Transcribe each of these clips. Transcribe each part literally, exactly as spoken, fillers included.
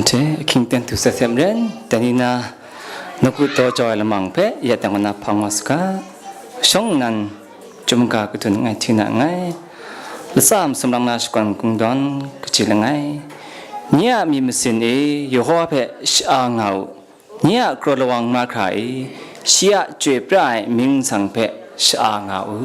Hte ahkying ten htu sat hte maren, dai ni na nawku taw jau ai lamang hpe ya dang wa na hpang wa saga. Shawng nnan, chyum ga kadun nngai hti na nngai. Latsa masum lang na shakawn kungdawn kaji langai. Nye a myit masin e, Yawhawa hpe sha-a nga u. Nye a kraw lawang mahkra e, shi a chyoi pra ai mying nsang hpe sha-a nga u.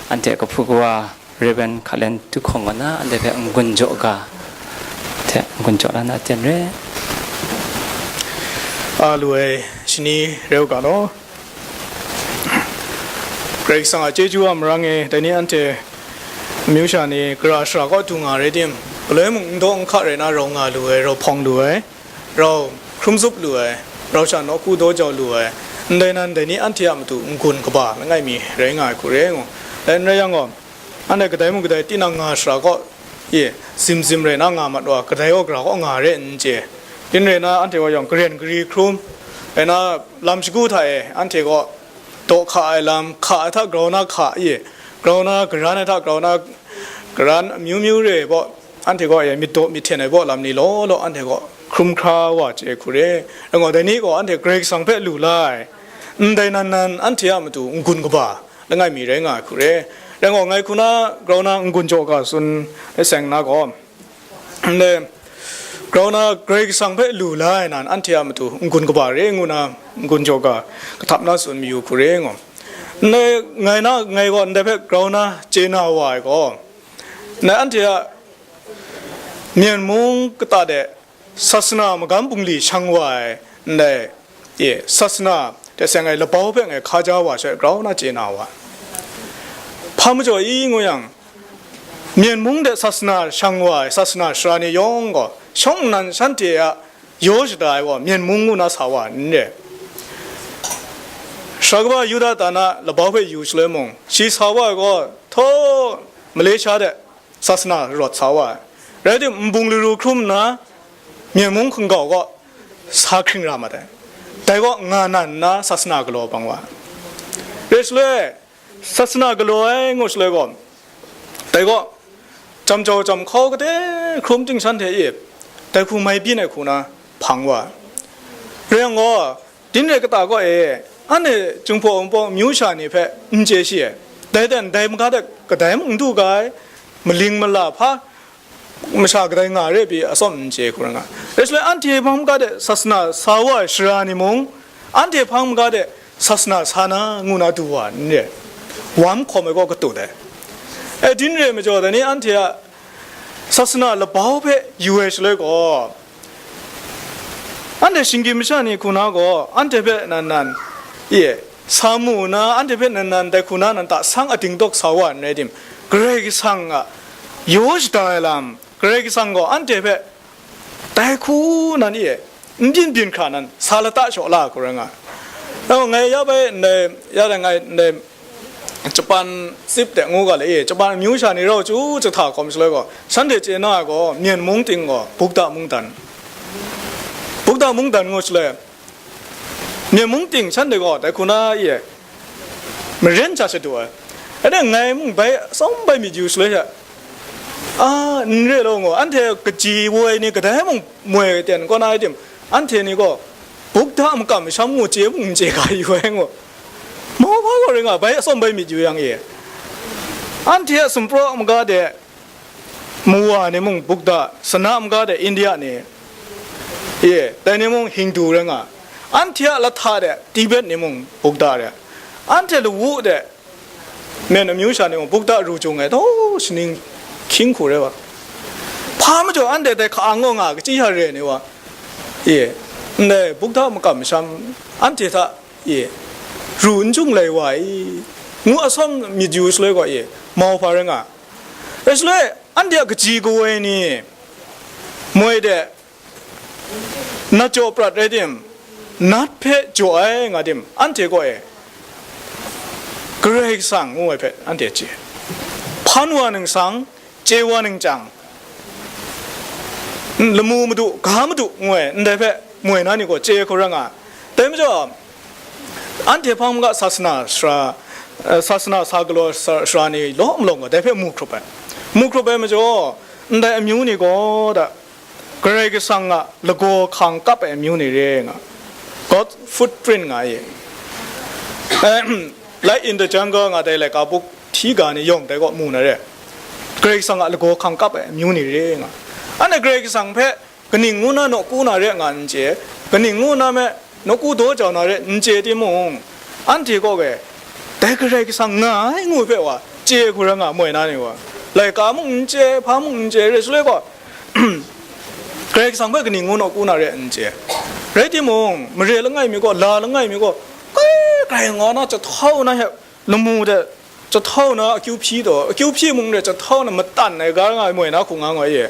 anhte kahpu kawa Rev. Hkalen Tuhkawng kaw na anhte hpe n-gun jaw ga hte n-gun jaw la na ten re. A lu ai shani rau ga law. Karai Kasang a chyeju a marang e, dai ni anhte amyu sha ni gara shara kaw du nga rai tim, galoi mung n daw n hka rai na rau nga lu ai, rau hpawng lu ai, rau hkrum zup lu ai, rau sha nawku daw jau lu ai, ndai nan dai ni anhte a matu n-gun kaba langai mi rai nga ai hku re ngu. Dai n rai yang gaw, anhte kadai mung kadai tinang nga shara kaw, ye, zim zim rai na nga mat wa, kadai gaw gara kaw nga re n chye. Yin rai na, anhte wa yawng karen gari hkrum, rai na, lam shagu hta e, anhte gaw daw hka ai lam, hka ai hta grau na hka, ye, grau na garan ai hta grau na garan amyu myu re ai baw, anhte gaw, ye, myit daw myit hten ai baw lam ni law law, anhte gaw hkrum hkra wa chye hku re. Rai gaw, dai ni gaw anhte Karai Kasang hpe lu la ai, ndai nan nan anhte a matu n-gun kaba langai mi rai nga ai hku re. Rai gaw, ngai hku na grau na n-gun jaw ga tsun ai seng na gaw, ndai grau na Karai Kasang hpe lu la ai nan anhte a matu n-gun kaba re ngu na n-gun jaw ga kahtap na tsun mayu hku re ngu. Ndai ngai na, ngai gaw ndai hpe grau na chye na wa ai gaw, ndai anhte a Myen mung kata de sasana magam bungli shang wa ai, ndai, e, sasana hte seng ai labau hpe ngai hkaja wa she grau na chye na wa. Hpa majaw i ngu yang, Myen mung de sasana shang wa ai, sasana sara ni yawng gaw, shawng nnan shanhte a yaw shada ai gaw, Myen mung ngu na sa wa n re. Sara kaba Yuda ta na labau hpe yu shaloi mung, shi sa wa ai gaw, htaw Malaysia de sasana rawt sa wa ai. Rai tim, nbung laru hkrum nna, Myen mung hkungau gaw sa hkring ra mat ai. Dai gaw nga nan nna sasana galaw bang wa ai. Rai shaloi, sasana galaw ai ngu shaloi gaw, dai gaw, jam jau jam hkau kade hkrum ting shanhte e, dai hku mai byin ai hku na hpang wa ai. Rai yang gaw, Din re kata kaw e, anhte Jinghpaw Wunpawng amyu sha ni hpe n chye shi ai. Dai ten, dai maga de kadai mung n du ga ai, maling mala hpa masha kadai nga re pyi atsawm n chye hku rai nga. Rai shaloi, anhte hpang maga de sasana sa wa ai sara ni mung, anhte hpang maga de sasana sa na ngu na du wa n re. Wam hkawm ai gaw katut ai. E, din re majaw, dai ni anhte a sasana labau hpe yu ai shaloi gaw, anhte shinggyim masha ni hku na gaw, anhte hpe nan nan, e, sa mu nna, anhte hpe nan nan dai hku na nan ta sang ading dawk sa wa n rai tim, Karai Kasang a yaw shada ai lam, Karai Kasang gaw anhte hpe dai hku nan e, n byin byin hkra nan sa lata shaw la hku rai nga. Nang ngai ya bai ndai, ya dai ngai ndai, Japan tsip de ngu ga le e, Japan amyu sha ni rau chyu chyu hta hkawm shaloi gaw, shanhte chye na ai gaw, Myen mung ting gaw, Bukda mungdan. Bukda mungdan ngu shaloi, Myen mung ting shanhte gaw, dai hku na e, maren sha shadu ai. Rai ngai mung bai, tsawm bai myit yu shaloi sha, a, n re law ngu, anhte kaji woi ni kadai mung moi ten kaw na ai tim, anhte ni gaw, Bukda makam masham ngu chye mung n chye ga yu ai ngu. Mau hpa gaw rai nga, bai atsawm bai myit yu yang e, anhte a sumpraw maga de, Muwa ni mung Bukda, Sana maga de India ni, e, dai ni mung Hindu rai nga, anhte a lahta de Tibet ni mung Bukda re, anhte lawu de Myen amyu sha ni mung Bukda ru jung ai, daw shaning hkying hku rai wa. Hpa majaw anhte dai hka-ang gaw nga kachyi sha re ni wa, e, ndai Bukda makam masham anhte hta, e, ru n jung lai wa i, ngu atsawm myit yu shaloi gaw, e, mau hpa rai nga. Rai shaloi, anhte a kaji kawoi ni, moi de, nat jaw prat rai tim, nat hpe jaw ai nga tim, anhte gaw e, Karai Kasang ngu ai hpe anhte chye. Hpan wa ningsang, chye wa ningchyang, lamu madu, ga madu ngu ai, ndai hpe moi na ni gaw chye hku rai nga. Dai majaw, anhte hpang maga sasana sara, eh, sasana sa galaw sa-, sara ni lawm lawm gaw dai hpe mu hkrup ai. Mu hkrup ai majaw, ndai amyu ni gaw da, Karai Kasang a lagaw hkang kap ai amyu ni re nga, God footprint nga ye. Ehm, Light in the Jungle nga dai laika buk hti ga ni yawng dai gaw mu na re. Karai Kasang a lagaw hkang kap ai amyu ni re nga. Anhte Karai Kasang hpe kaning ngu na nawku na re nga n chye, kaning ngu na me nawku daw jau na re n chye timung, anhte kaw e, dai Karai Kasang nga ai ngu hpe wa, chye hku rai nga, moi na ni gaw. Laika mung n chye, hpa mung n chye, re shaloi gaw, Karai Kasang hpe kaning ngu nawku na re n chye. Rai timung, mare langai mi gaw, la langai mi gaw, kai, kai nga na jahtau na hte, lamu de jahtau na akyu hpyi taw, akyu hpyi mung de jahtau na matan ai ga nga moi na hku nga nga e.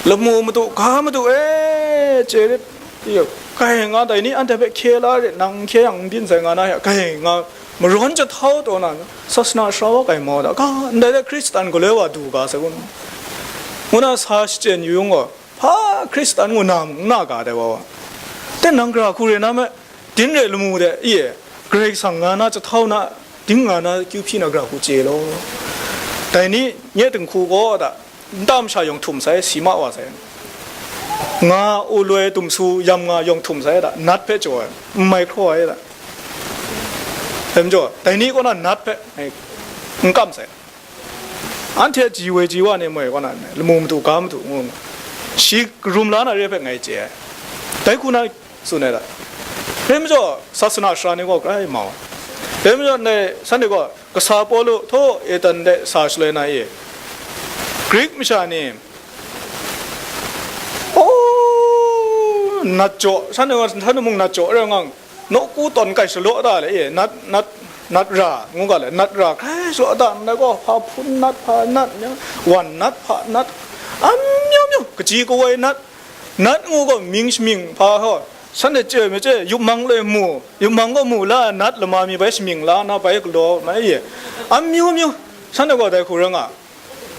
Lamu madu, ga madu e, chye rit, kai nga dai ni anhte hpe hkye la rit, nang n hkye yang n byin sai nga na hte, kai nga marawn jahtau taw na, sasana sara wa kai mau da, ga ndai de Hkristan galoi wa du ga sai kun, ngu na sa shachyen yu yung gaw, hpa Hkristan ngu na mung n na ga dai wa wa. Ten nang gara hku re na me, din re lamu de, i e, Karai Kasang nga na jahtau na, ding nga na kyu hpyi na gara hku chye law. Dai ni, nye dinghku gaw da, nta masha yawng htum sai, si ma wa sai. Nga, u loi, dumsu, yam nga yawng htum sai da, nat hpe jaw ai, n mai hkraw ai da. Dai majaw, dai ni kaw na nat hpe, ai, n kam sai. Anhte ji woi ji wa ni moi kaw na, lamu madu, ga madu, ngu ngu. Shi karum la na re hpe ngai chye ai. Dai hku na tsun ai da. Dai majaw, sasana sara ni gaw grai mau. Dai majaw, ndai, shanhte gaw, kasa Pawlu htaw Etan de sa shaloi na e, Grik masha ni, oh, nat jaw, shanhte gaw, shanhte mung nat jaw, rai ngang, nawku tawn kai shalaw da le, e, nat, nat, nat ra, ngu ga le, nat ra, hkrai shalaw da, ndai gaw, hpa hpun nat, hpa nat, wan nat, hpa nat, amyu myu, kaji kawoi nat, nat ngu gaw, mying shamying hpa gaw, shanhte chye mi chye, yupmang loi mu, yupmang gaw mu la, nat lama mi bai shamying la, na bai galaw, mai ye, amyu myu, shanhte gaw dai hku rai nga.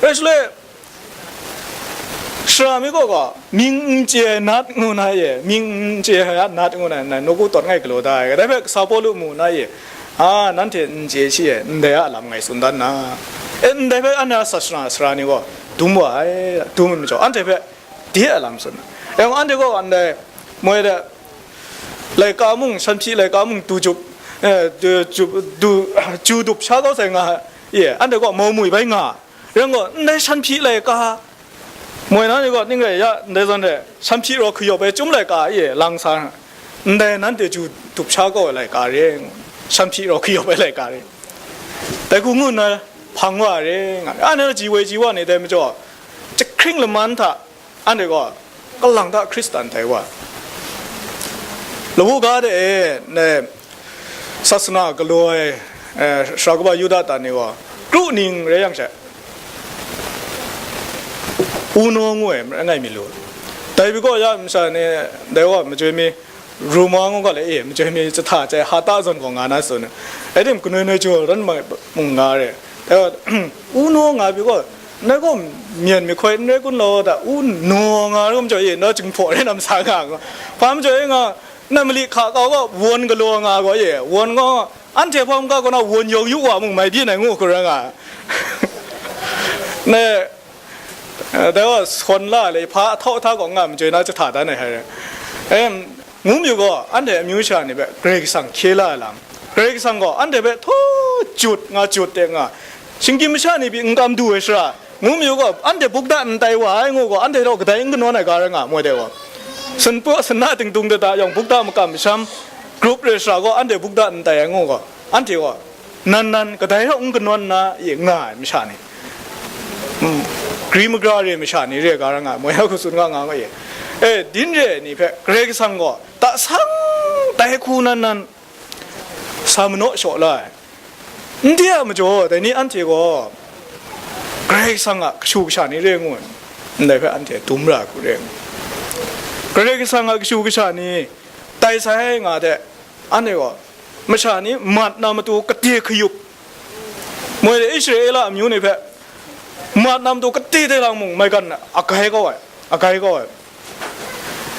Rai shaloi, sara mi gaw gaw, mying n chye ai nat ngu na ye, mying n chye ai nat ngu na, na nawku tawn ngai galaw da ai, kadai hpe kasa Pawlu mu na ye, a, nanhte n chye shi e, ndai a lam ngai tsun dan na. E, ndai hpe anhte a sasana sara ni gaw dum wa ai, dum ai majaw, anhte hpe de a lam tsun na. E, anhte gaw ndai moi de, laika mung, shanhpyi laika mung, du jup, e, du jup, du, ju dup sha kau sai nga, ye, anhte gaw mau mwi bai nga, Rai ngu, ndai shanhpyi laika, moi na ni gaw ning rai ya, ndai zawn re, shanhpyi raw hkuyawp ai chyum laika e lang sa, ndai nanhte ju dup sha kau ai laika re, shanhpyi raw hkuyawp ai laika re, dai hku ngu nna hpang wa re, nga, anhte ji woi ji wa ni dai majaw, jahkring laman hta, anhte gaw, kalang hta Hkristan tai wa, lawu ga de e, ndai sasana galaw ai, eh, sara kaba Yuda ta ni gaw, kru ning rai yang she, uno ngu ai, langai mi lu. Dai pyi gaw ya masha ni, dai wa majoi mi, Roma ngu ga le e, majoi mi jahta jai hata zawn gaw nga na tsun, e tim kanoi noi jaw ran ma mung nga re. Dai wa, uno nga pyi gaw, ndai gaw myen mi hkoi n rai kun law, da, uno nga ru majaw e, na jinghpaw rai na masa nga, nga. Hpa majaw e nga, na mali hka kau gaw, won galaw nga gaw e, won gaw, anhte hpawm ga kaw na won yawng yu wa mung mai byin ai ngu hkra nga. Ne, eh, dai wa sawn la le, hpa ahtau hta gaw nga majoi na jahta dan ai hai re. Em, ngu myu gaw, anhte amyu sha ni hpe Karai Kasang hkye la ai lam, Karai Kasang gaw anhte hpe htaw jut nga jut de nga, shinggyim masha ni pyi n kam du ai shara, ngu myu gaw, anhte bukda n tai wa ai ngu gaw, anhte rau kadai n kanawn ai ga rai nga, moi de gaw. Sanpu, sana tingtung de ta yawng bukda makam masham, grup re shara gaw, anhte bukda n tai ai ngu gaw, anhte gaw, nan nan kadai rau n kanawn na e nga ai masha ni, mm, gri magra re masha ni re ga rai nga, moi hku tsun nga nga e. E, din re ai ni hpe Karai Kasang gaw, ta sang dai hku nan nan sa manaw shaw la ai. Ndai a majaw, dai ni anhte gaw, Karai Kasang a kashu kasha ni re ngu ai, ndai hpe anhte dum ra ai hku re ngu. Karai Kasang a kashu kasha ni tai sai nga de, anhte gaw, masha ni mat na matu kade hkayup, moi de Israela amyu ni hpe mat na matu kade de lang mung, maigan agai kau ai, agai kau ai.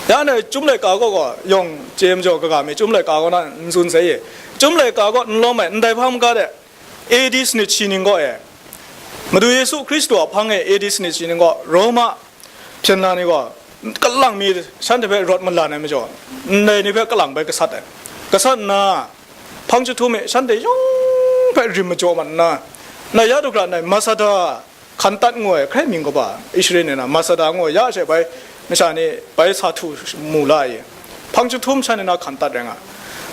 Ya ndai Chyum Laika gaw, gaw yawng chye majaw, kaga mi Chyum Laika gaw na n tsun sai ye. Chyum Laika gaw n lawm ai, ndai hpa maga de, A D sanit shi ning gaw e, Madu Yesu Hkristu a hpang e A D sanit shi ning gaw, Roma hpyen la ni gaw, kalang mi shanhte hpe rawt malan ai majaw, ndai ni hpe kalang bai gasat ai. Gasat nna, hpang jahtum e shanhte yawng hpe rim majaw mat nna, na ya du hkra ndai Masada, Hkantat ngu ai hkrai mying kaba, Israel ni na Masada ngu ai ya she bai, masha ni bai sa htu mu la ai, hpang jahtum shan ni na hkantat rai nga.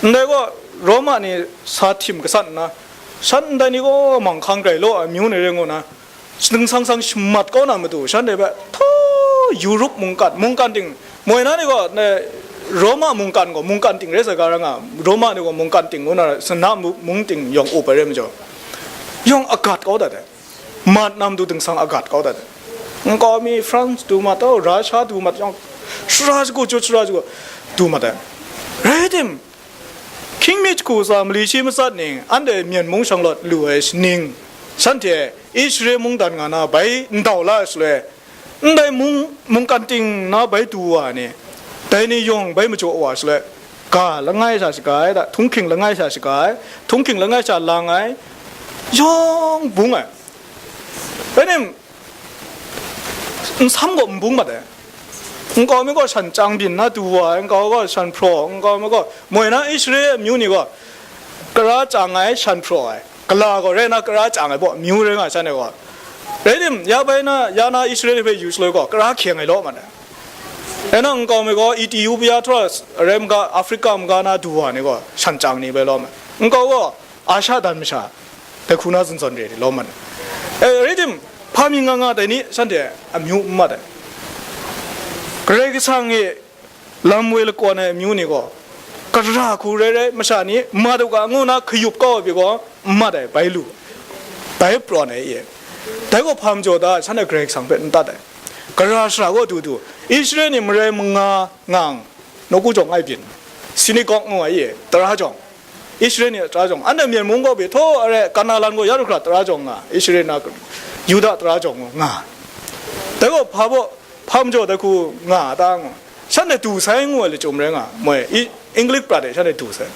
Ndai gaw, Roma ni sa htim gasat nna, Shan ndai ni gaw manghkang grai law ai amyu ni rai ngu na, dingsang sang shamat kau na matu, shanhte hpe htaw Europe mungkan, mungkan ting, moi na ni gaw, ne, Roma mungkan gaw, mungkan ting rai sa ga ra nga, Roma ni gaw mungkan ting ngu na, sana mu-, mung ting yawng up ai rai majaw, yawng agat kau dat ai. Mat na matu dingsang agat kau dat ai. Nkau mi France du mat, oh, Russia du mat, yawng shara shagu chyut shara shagu du mat ai. Rai tim, Hkying mi jahku tsa mali shi matsat ning, anhte Myen mung shanglawt lu ai shaning, shanhte Israel mungdan nga na bai ndau la ai shaloi, ndai mung, mungkan ting na bai du wa ai ni, dai ni yawng bai majaw wa ai shaloi, ga langai sha shaga ai, da, htunghking langai sha shaga ai, htunghking langai sha lang ai, yawng bung ai. Bai nem, nsam gaw n bung mat ai. Nkau mi gaw shan chyang byin na du wa ai, nkau gaw shan hpraw, nkau mi gaw moi na Israel amyu ni gaw kara chyang ai, shan hpraw ai, gala gaw rai na kara chyang ai baw amyu rai nga shan ai gaw. Rai tim, ya bai na, ya na Israel ni hpe yu shaloi gaw, kara hkyeng ai law mat ai. Rai na nkau mi gaw Ethiopia htra rai maga, Africa maga na du wa ni gaw, shan chyang ni bai law mat ai. Nkau gaw Asha dan masha, dai hku na zunzawn re ai law mat ai. E, rai tim, hpa mi nga nga dai ni, shanhte amyu n mat ai. Karai Kasang e lam woi lakawn ai amyu ni gaw, kara hku rai rai, masha ni mat u ga ngu na hkayup kau ai pyi gaw, n mat ai, bai lu, bai prawn ai e. Dai gaw hpa majaw da, shanhte Karai Kasang hpe n tat ai. Gara shara gaw du du, Israel ni marai manga ngang, nawku jawng ai byin, sinagog ngu ai e, tara jawng, Israel ni a tara jawng, anhte Myen mung gaw pyi htaw arai, Kanalan gaw ya du hkra tara jawng nga, Israel na, Yuda tara jawng nga. Dai gaw hpa baw, hpa majaw dai hku nga a ta ngu, shanhte du sai ngu ai lachyum rai nga, moi, i, English prat e shanhte du sai.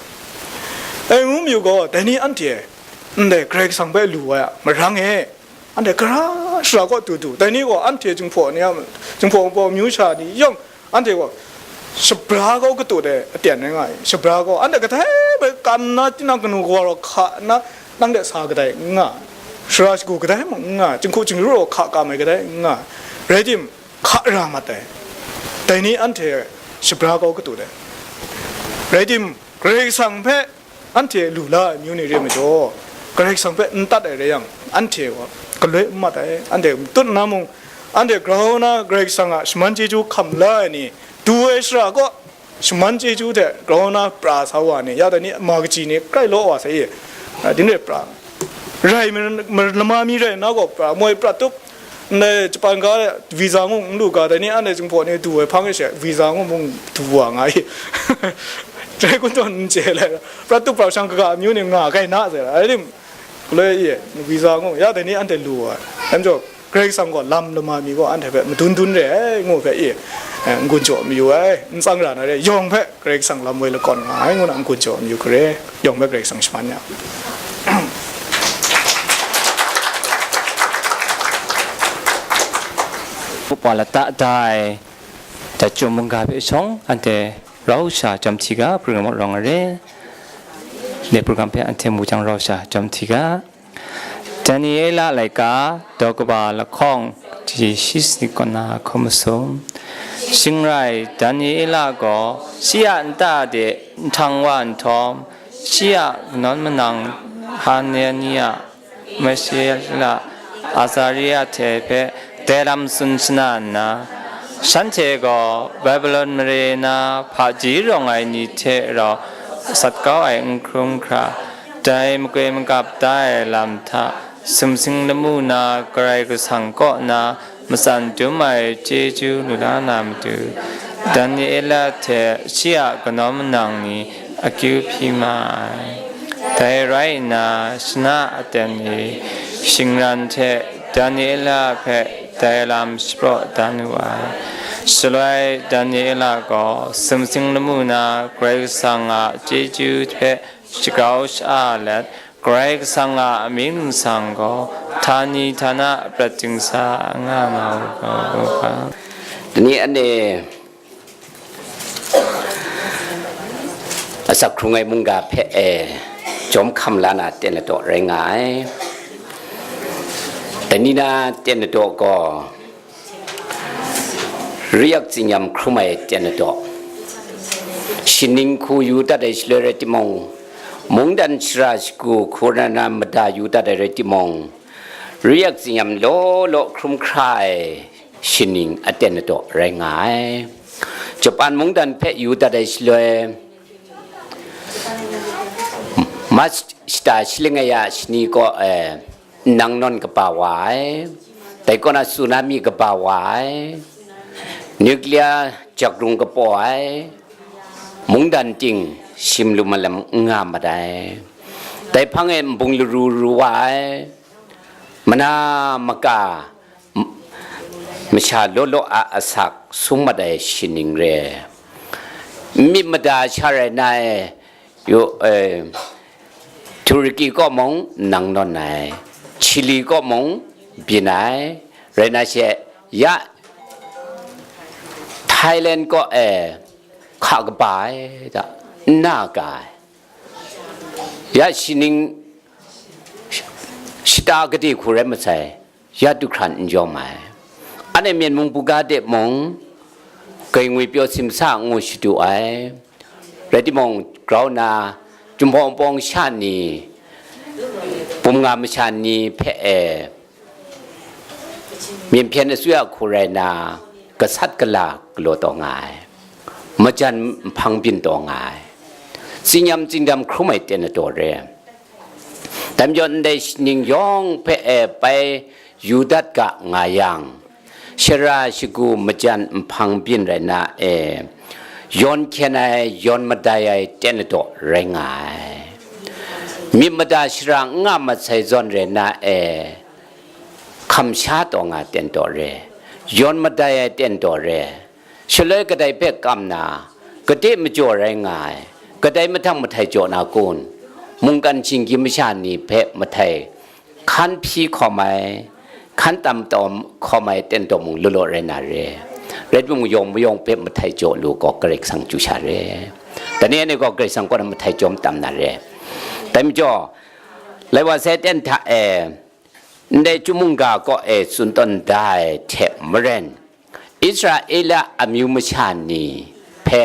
Dai ngu mayu gaw, dai ni anhte, ndai Karai Kasang hpe lu ai a marang e, anhte gara shara kaw du du, dai ni gaw anhte Jinghpaw ni a, Jinghpaw Wunpawng amyu sha ni yawng, anhte gaw shabra kau katut ai aten rai nga ai, shabra kau, anhte kadai bai kam na, tinang kanu kawa rau hka nna, nang de sa kadai n nga, shara shagu kadai mung n nga, jinghku jingru rau hka kam ai kadai n nga, rai tim, hka ra mat ai. Dai ni anhte shabra kau katut ai. Rai tim, Karai Kasang hpe anhte lu la ai amyu ni re ai majaw, Karai Kasang hpe n tat ai rai yang, anhte gaw galoi n mat ai. Anhte matut nna mung, anhte grau na Karai Kasang a shaman chyeju hkam la ai ni, du ai shara kaw, shaman chyeju hte grau na pra sa wa ni, ya dai ni, ma kaji ni, grai law wa sai e, a, din rai pra, rai mar-, mar-, lama mi rai nna gaw pra, moi prat tup, ndai Japan ga visa ngu n lu ga, dai ni anhte Jinghpaw ni du ai hpang e she, visa ngu mung du wa nga i. Dai kun tawn n chye lai, prat tup pra shang kaga amyu ni nga kai na sai la, rai tim, galoi e, visa ngu, ya dai ni anhte lu wa ai. Dai majaw, Karai Kasang gaw lam lama mi gaw anhte hpe madun dun re ai ngu hpe i, eh, n-gun jaw mayu ai, n tsang ra na re, yawng hpe Karai Kasang lam woi lakawn nga ai ngu na n-gun jaw mayu hkre, yawng hpe Karai Kasang shaman ya. Upa lata dai, dai chyum mungga hpe shawng, anhte rau sha jawm hti ga, program rawng ai re. Dai program hpe anhte mu jang rau sha jawm hti ga. Daniela laika, daw kaba lahkawng, shi sanit kaw na hkawm masum. Shing rai, Daniela gaw shi a nta de nhtang wa nhtawm, shi a kanawn manang Hanania, Mishaela, Azaria hte hpe dai lam tsun shana nna, shanhte gaw Babilon mare na hpaji rawng ai ni hte rau sat kau ai n hkrum hkra, dai makoi magap da ai lam hta sumsing lamu na Karai Kasang kaw na matsan dum ai chyeju lu la na matu, Daniela hte shi a kanawn manang ni akyu hpyi ma ai. Dai rai nna, shana aten e shingran hte Daniela hpe dai lam shapraw dan wu ai. Shaloi Daniela gaw sumsing lamu na Karai Kasang a chyeju hpe shagrau sha-a let, Karai Kasang a amying ningsang gaw htani htana prat dingsa nga nga u ga. Dai ni anhte asak hkrung ai mungga hpe e jawm hkam la na ten ladaw rai nga ai. Dai ni na ten ladaw gaw, riyak tsinyam hkrum ai ten ladaw, shining hku yu dat ai shaloi rai timung, Mungdan shara shagu hku na na mada yu dat ai rai timung, ru yak tsinyam law law hkrum hkra ai shaning aten adaw rai nga ai. Japan mungdan hpe yu dat ai shaloi, Mach shata shaling aya shani kaw e nang nawn kaba wa ai, dai kaw na tsunami kaba wa ai, nuclear jakrung kapaw ai, mungdan ting shim lu malam n nga mat ai. Dai hpang e nbung laru ru wa ai, mana maka, m-, masha law law a asak sung mat ai shaning re. Myit mada sha rai na e, yu, eh, Turkey kaw mung nang nawn ai, Chile kaw mung byin ai, rai na she, ya Thailand kaw e hka kaba ai, da, n na ga ai. Ya shaning shata gade hku rai masai, ya du hkran n jawm ai. Anhte Myen mung buga de mung, grai ngwi pyaw simsa ngu shadu ai. Rai timung, grau na, Jinghpaw Wunpawng sha ni, bum nga masha ni hpe e, myen hpyen asuya hku rai na, gasat gala galaw taw nga ai, majan nhpang byin taw nga ai, tsinyam tsindam hkrum ai ten adaw re. Dai majaw ndai shaning yawng hpe e bai yu dat ga nga yang, shara shagu majan nhpang byin rai na e, yawn hkyen ai, yawn madai ai ten adaw rai nga ai. Myit mada shara n nga mat sai zawn rai na e, hkam sha taw nga ten daw re, yawn madai ai ten daw re, shaloi kadai hpe kam na, gade majaw rai nga ai, kadai mahtang mahtai jaw na kun, mungkan shinggyim masha ni hpe mahtai hkan hpyi hkawm ai, hkan tam tawm hkawm ai ten taw mung law law rai na re, rai timung yawng mayawng hpe mahtai jaw lu gaw Karai Kasang chyu sha re. Dai ni anhte gaw Karai Kasang kaw na mahtai jaw tam na re. Dai majaw, lai wa sai ten hta e, ndai chyum mungga kaw e tsun tawn da ai hte maren, Israela amyu masha ni hpe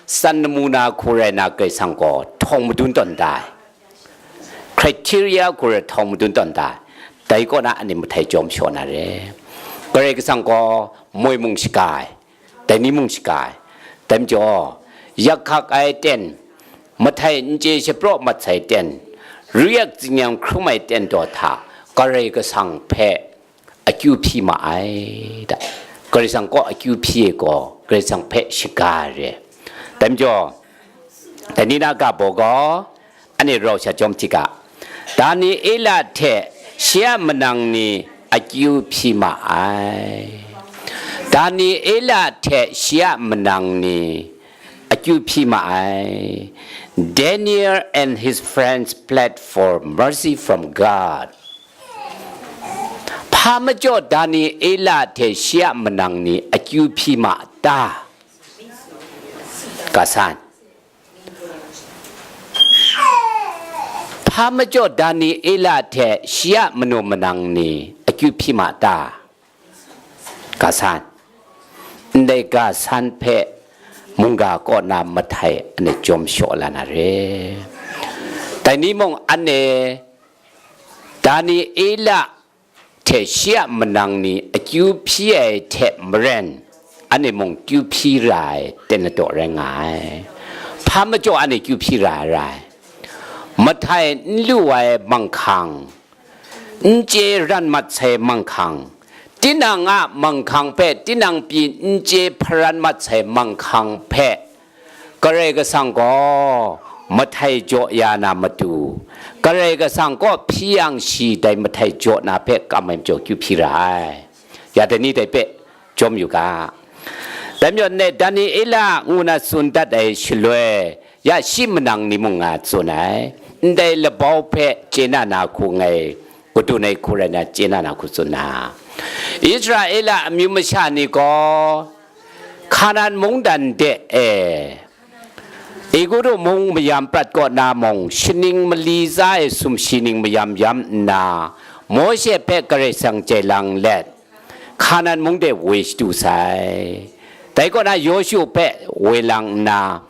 san namuna hku rai na Karai Kasang gaw htawng madun tawn da ai, criteria hku rai htawng madun tawn da ai, dai kaw na anhte mahtai jawm shaw na re. Karai Kasang gaw moi mung shaga ai, dai ni mung shaga ai. Dai majaw, yak hkak ai ten, mahtai n chye shapraw mat sai ten, ru yak tsinyam hkrum ai ten daw hta, Karai Kasang hpe akyu hpyi ma ai, da. Karai Kasang kaw akyu hpyi ai gaw, Karai Kasang hpe shaga ai re. Dai majaw, dai ni na ga baw gaw, anhte rau sha jawm hti ga, Daniela hte shi a manang ni akyu hpyi ma ai. Daniela hte shi a manang ni akyu hpyi ma ai. Daniel and his friends pled for mercy from God. Hpa majaw Daniela hte shi a manang ni akyu hpyi ma ta? Ga san. Hpa majaw Daniela hte shi a manu manang ni akyu hpyi ma ta? Ga san. Ndai ga san hpe mungga kaw na mahtai anhte jawm shaw la na re. Dai ni mung anhte Daniela hte shi a manang ni akyu hpyi ai hte maren, anhte mung kyu hpyi ra ai ten ladaw rai nga ai. Hpa majaw anhte kyu hpyi ra ai rai? Mahtai n lu ai manghkang, n chye ran mat sai manghkang, tinang a manghkang hpe tinang pyi n chye hparan mat sai manghkang hpe, Karai Kasang gaw mahtai jaw ya na matu, Karai Kasang kaw hpyi yang shi dai mahtai jaw na hpe kam ai majaw kyu hpyi ra ai. Ya dai ni dai hpe jawm yu ga. Dai majaw ndai Daniela ngu na tsun dat ai shaloi, ya shi manang ni mung nga tsun ai, ndai labau hpe chye na na hku ngai, kadun ai hku rai na chye na na hku tsun na, Israela amyu masha ni gaw Hkanan mungdan de e, Egutu mung mayam prat kaw na mung, shaning mali tsa e sumshi ning mayam yam nna, Mawshe hpe Karai Kasang chye lang let, Hkanan mung de woi shadu sai. Dai kaw na Yawshu hpe woi lang nna,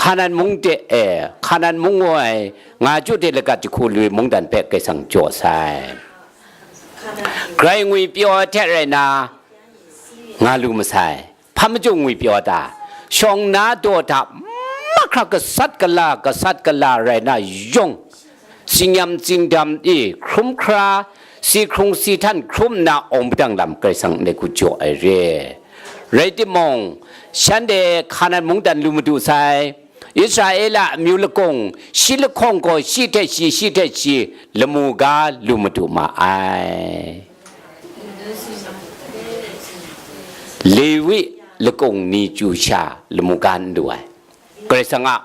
Hkanan mung de, e, Hkanan mung ngu ai, nga chyu hte lagat jahku lu ai mungdan hpe Karai Kasang jaw sai. Grai ngwipyaw ai hte rai nna, nga lu masai. Hpa majaw ngwipyaw ta? Shawng na daw hta mahkra gasat gala, gasat gala rai na yawng, tsingyam tsingdam i hkrum hkra, si hkrung si htan hkrum nna awng padang lam Karai Kasang ndai hku jaw ai re. Rai timung, shanhte Hkanan mungdan lu madu sai, Israela amyu lakung, shi lahkawng gaw shi hte shi, shi hte shi, lamu ga lu madu ma ai. Lewi lakung ni chyu sha lamu ga n lu ai. Karai Kasang a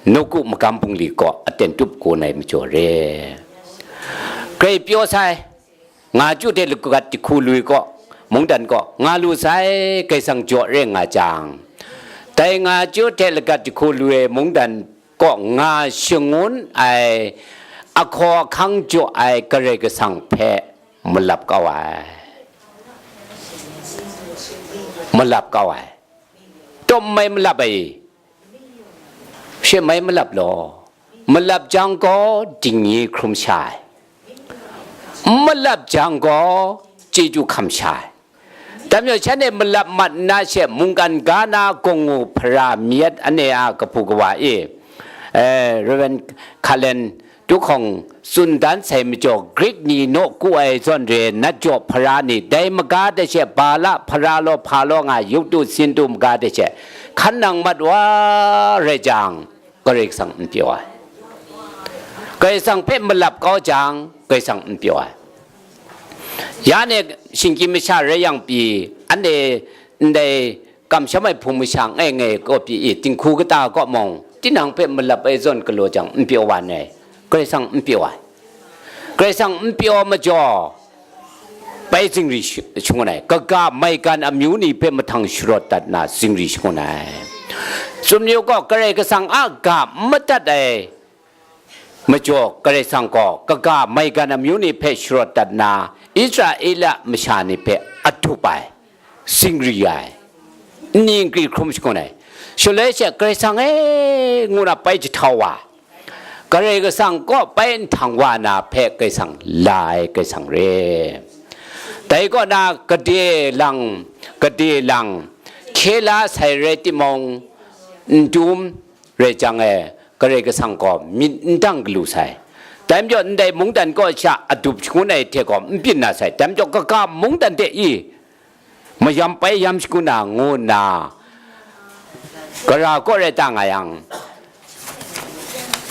nawku magam bungli kaw aten tup kaw ai majaw re. Grai pyaw sai, nga chyu hte lagat jahku lu ai kaw, mungdan kaw, nga lu sai, Karai Kasang jaw re nga jang, dai nga chyu hte lagat jahku lu ai mungdan kaw nga shangun ai, ahkaw ahkang jaw ai Karai Kasang hpe malap kau ai. Malap kau ai. Taw mai malap ai. She mai malap law. Malap jang gaw, dingyi hkrum sha ai. N malap jang gaw, chyeju hkam sha ai. Dai majaw, shanhte malap mat nna she, mungkan ga na gawngngu hpara mi yat anhte a kahpu kawa e, eh, Rev. Kalen Tuhkawng tsun dan sai majaw, Grik ni nawku ai zawn re nat jaw hpara ni, dai maga hte she, Bala hpara law hpa law nga, yuktu sintu maga hte she, hkan nang mat wa rai jang, Karai Kasang n pyaw ai. Karai Kasang hpe malap kau jang, Karai Kasang n pyaw ai. Ya ne, shinggyim masha rai yang pyi, anhte ndai kamsham ai hpung masha ngai ngai kaw pyi i, dinghku kata kaw mung, tinang hpe malap ai zawn galaw jang, n pyaw wa ai, Karai Kasang n pyaw ai. Karai Kasang n pyaw majaw, bai zingri sh-, shangun ai, kaga maigan amyu ni hpe mahtang sharawt dat nna zingri shangun ai. Tsun yu gaw, Karai Kasang a ga n madat ai majaw, Karai Kasang gaw kaga maigan amyu ni hpe sharawt dat nna, Israela masha ni hpe adup ai, zingri ai, nni nkri hkrum shangun ai. Shaloi she, Karai Kasang e, ngu na bai jahtau wa, Karai Kasang kaw bai nhtang wa na hpe Karai Kasang la ai Karai Kasang re. Dai kaw na gade lang, gade lang, hkye la sai rai timung, n dum rai jang e, Karai Kasang gaw myit n dang galu sai. Dai majaw, ndai mungdan kaw sha adup shangun ai hte gaw n byin na sai. Dai majaw, kaga mungdan hte i mayam bai yam shangun na ngu nna, gara kaw rai ta nga yang,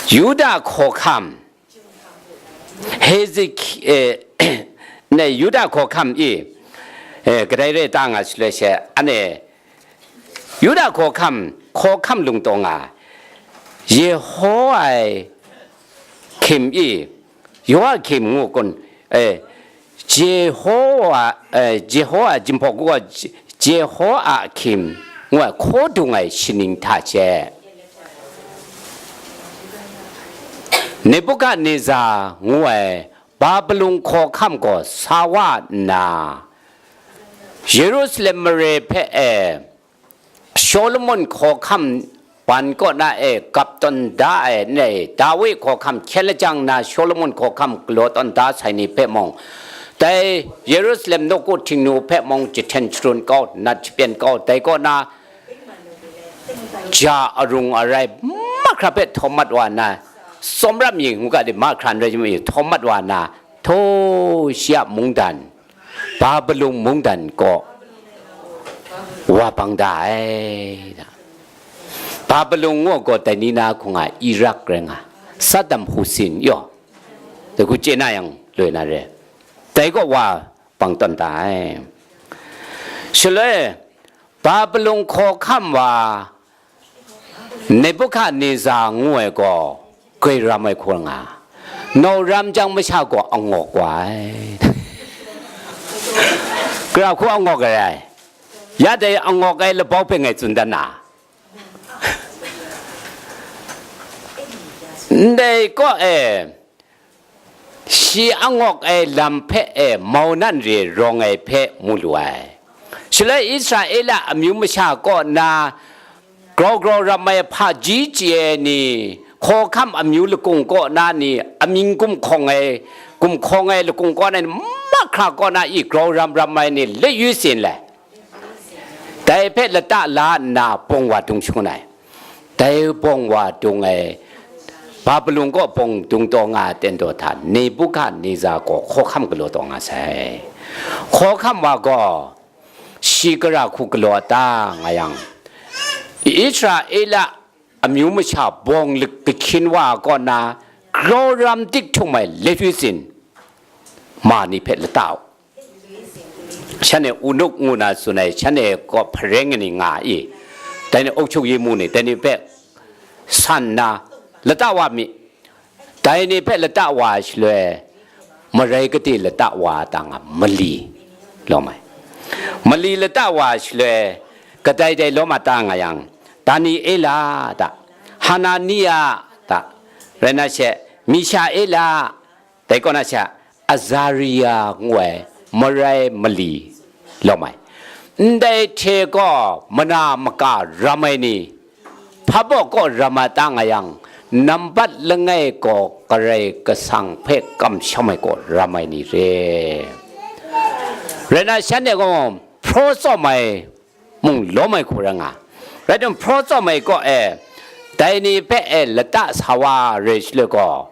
Yuda hkawhkam, Hezek-, eh, ne, Yuda hkawhkam i, eh, kadai rai ta nga shaloi she, ane, Yuda hkawhkam, hkawhkam lungtawng a, Yehoiakim i, Yoakim ngu kun, eh, Jehoa, eh, Jehoa, Jinghpaw Kuga, Je-, Jehoiakim ngu ai hkaw dung ai shaning hta she, Nebukadneza ngu ai Babilon hkawhkam gaw sa wa nna, Yerusalem mare hpe e Solomon hkawhkam ban kaw na e gap tawn da ai, ne, Dawi hkawhkam hkyen lajang na Solomon hkawhkam galaw tawn da sai ni hpe mung, dai Yerusalem nawku htingnu hpe mung jahten sharun kau, nat shapyen kau, dai kaw na ja arung arai mahkra hpe htawm mat wa na, tsawmram mi ngu ga de, mahkra n rai mi htawm mat wa na, htaw shi a mungdan, Babilon mungdan kaw wa bang da ai. Babilon ngu gaw dai ni na hkung a Iraq rai nga, Saddam Hussein yaw, dai hku chye na yang loi na re, dai kaw wa bang tawn da ai. Shaloi, Babilon hkawhkam wa Nebukadneza ngu ai gaw, grai ram ai hku nga, nau ram jang masha gaw angawk wa ai. Gara hku angawk ai rai? Ya dai angawk ai labau hpe ngai tsun dan na. Ndai kaw e, shi angawk ai lam hpe e mau nan re rawng ai hpe mu lu ai. Shaloi Israela amyu masha kaw na grau grau ram ai hpaji chye ai ni, hkawhkam amyu lakung kaw na ni, amying gumhkawng ai, gumhkawng ai lakung kaw na ni, mahkra kaw na i grau ram ram ai ni, leyyu sin le. Dai hpe lata la nna bawng wa dung shangun ai. Dai bawng wa dung ai, Babilon kaw bawng dung taw nga ai ten daw hta, Nebukadneza gaw hkawhkam galaw taw nga sai. Hkawhkam wa gaw, shi gara hku galaw a ta nga yang, Israela amyu masha bawng kahkyin wa kaw na grau ram dik htum ai lehwi sin ma ni hpe lata u. Shanhte unuk ngu na tsun ai, shanhte kaw hpareng ni nga i, dai ni aukchuk yi mu ni, dai ni hpe san nna lata wa mi, dai ni hpe lata wa ai shaloi, marai kade lata wa ta nga, mali lawm ai. Mali lata wa ai shaloi, kadai dai lawm a ta nga yang, Daniela ta, Hanania ta, rai na she, Mishaela, dai kaw na she, Azaria ngu ai marai mali lawm ai. Ndai hte gaw mana maka ram ai ni, hpa baw kaw ram a ta nga yang, nambat langai gaw Karai Kasang hpe kamsham ai gaw ram ai ni re. Rai na, shanhte gaw hpraw tsawm ai mung lawm ai hku rai nga. Rai tim, hpraw tsawm ai kaw e, dai ni hpe e lata sa wa re shaloi gaw,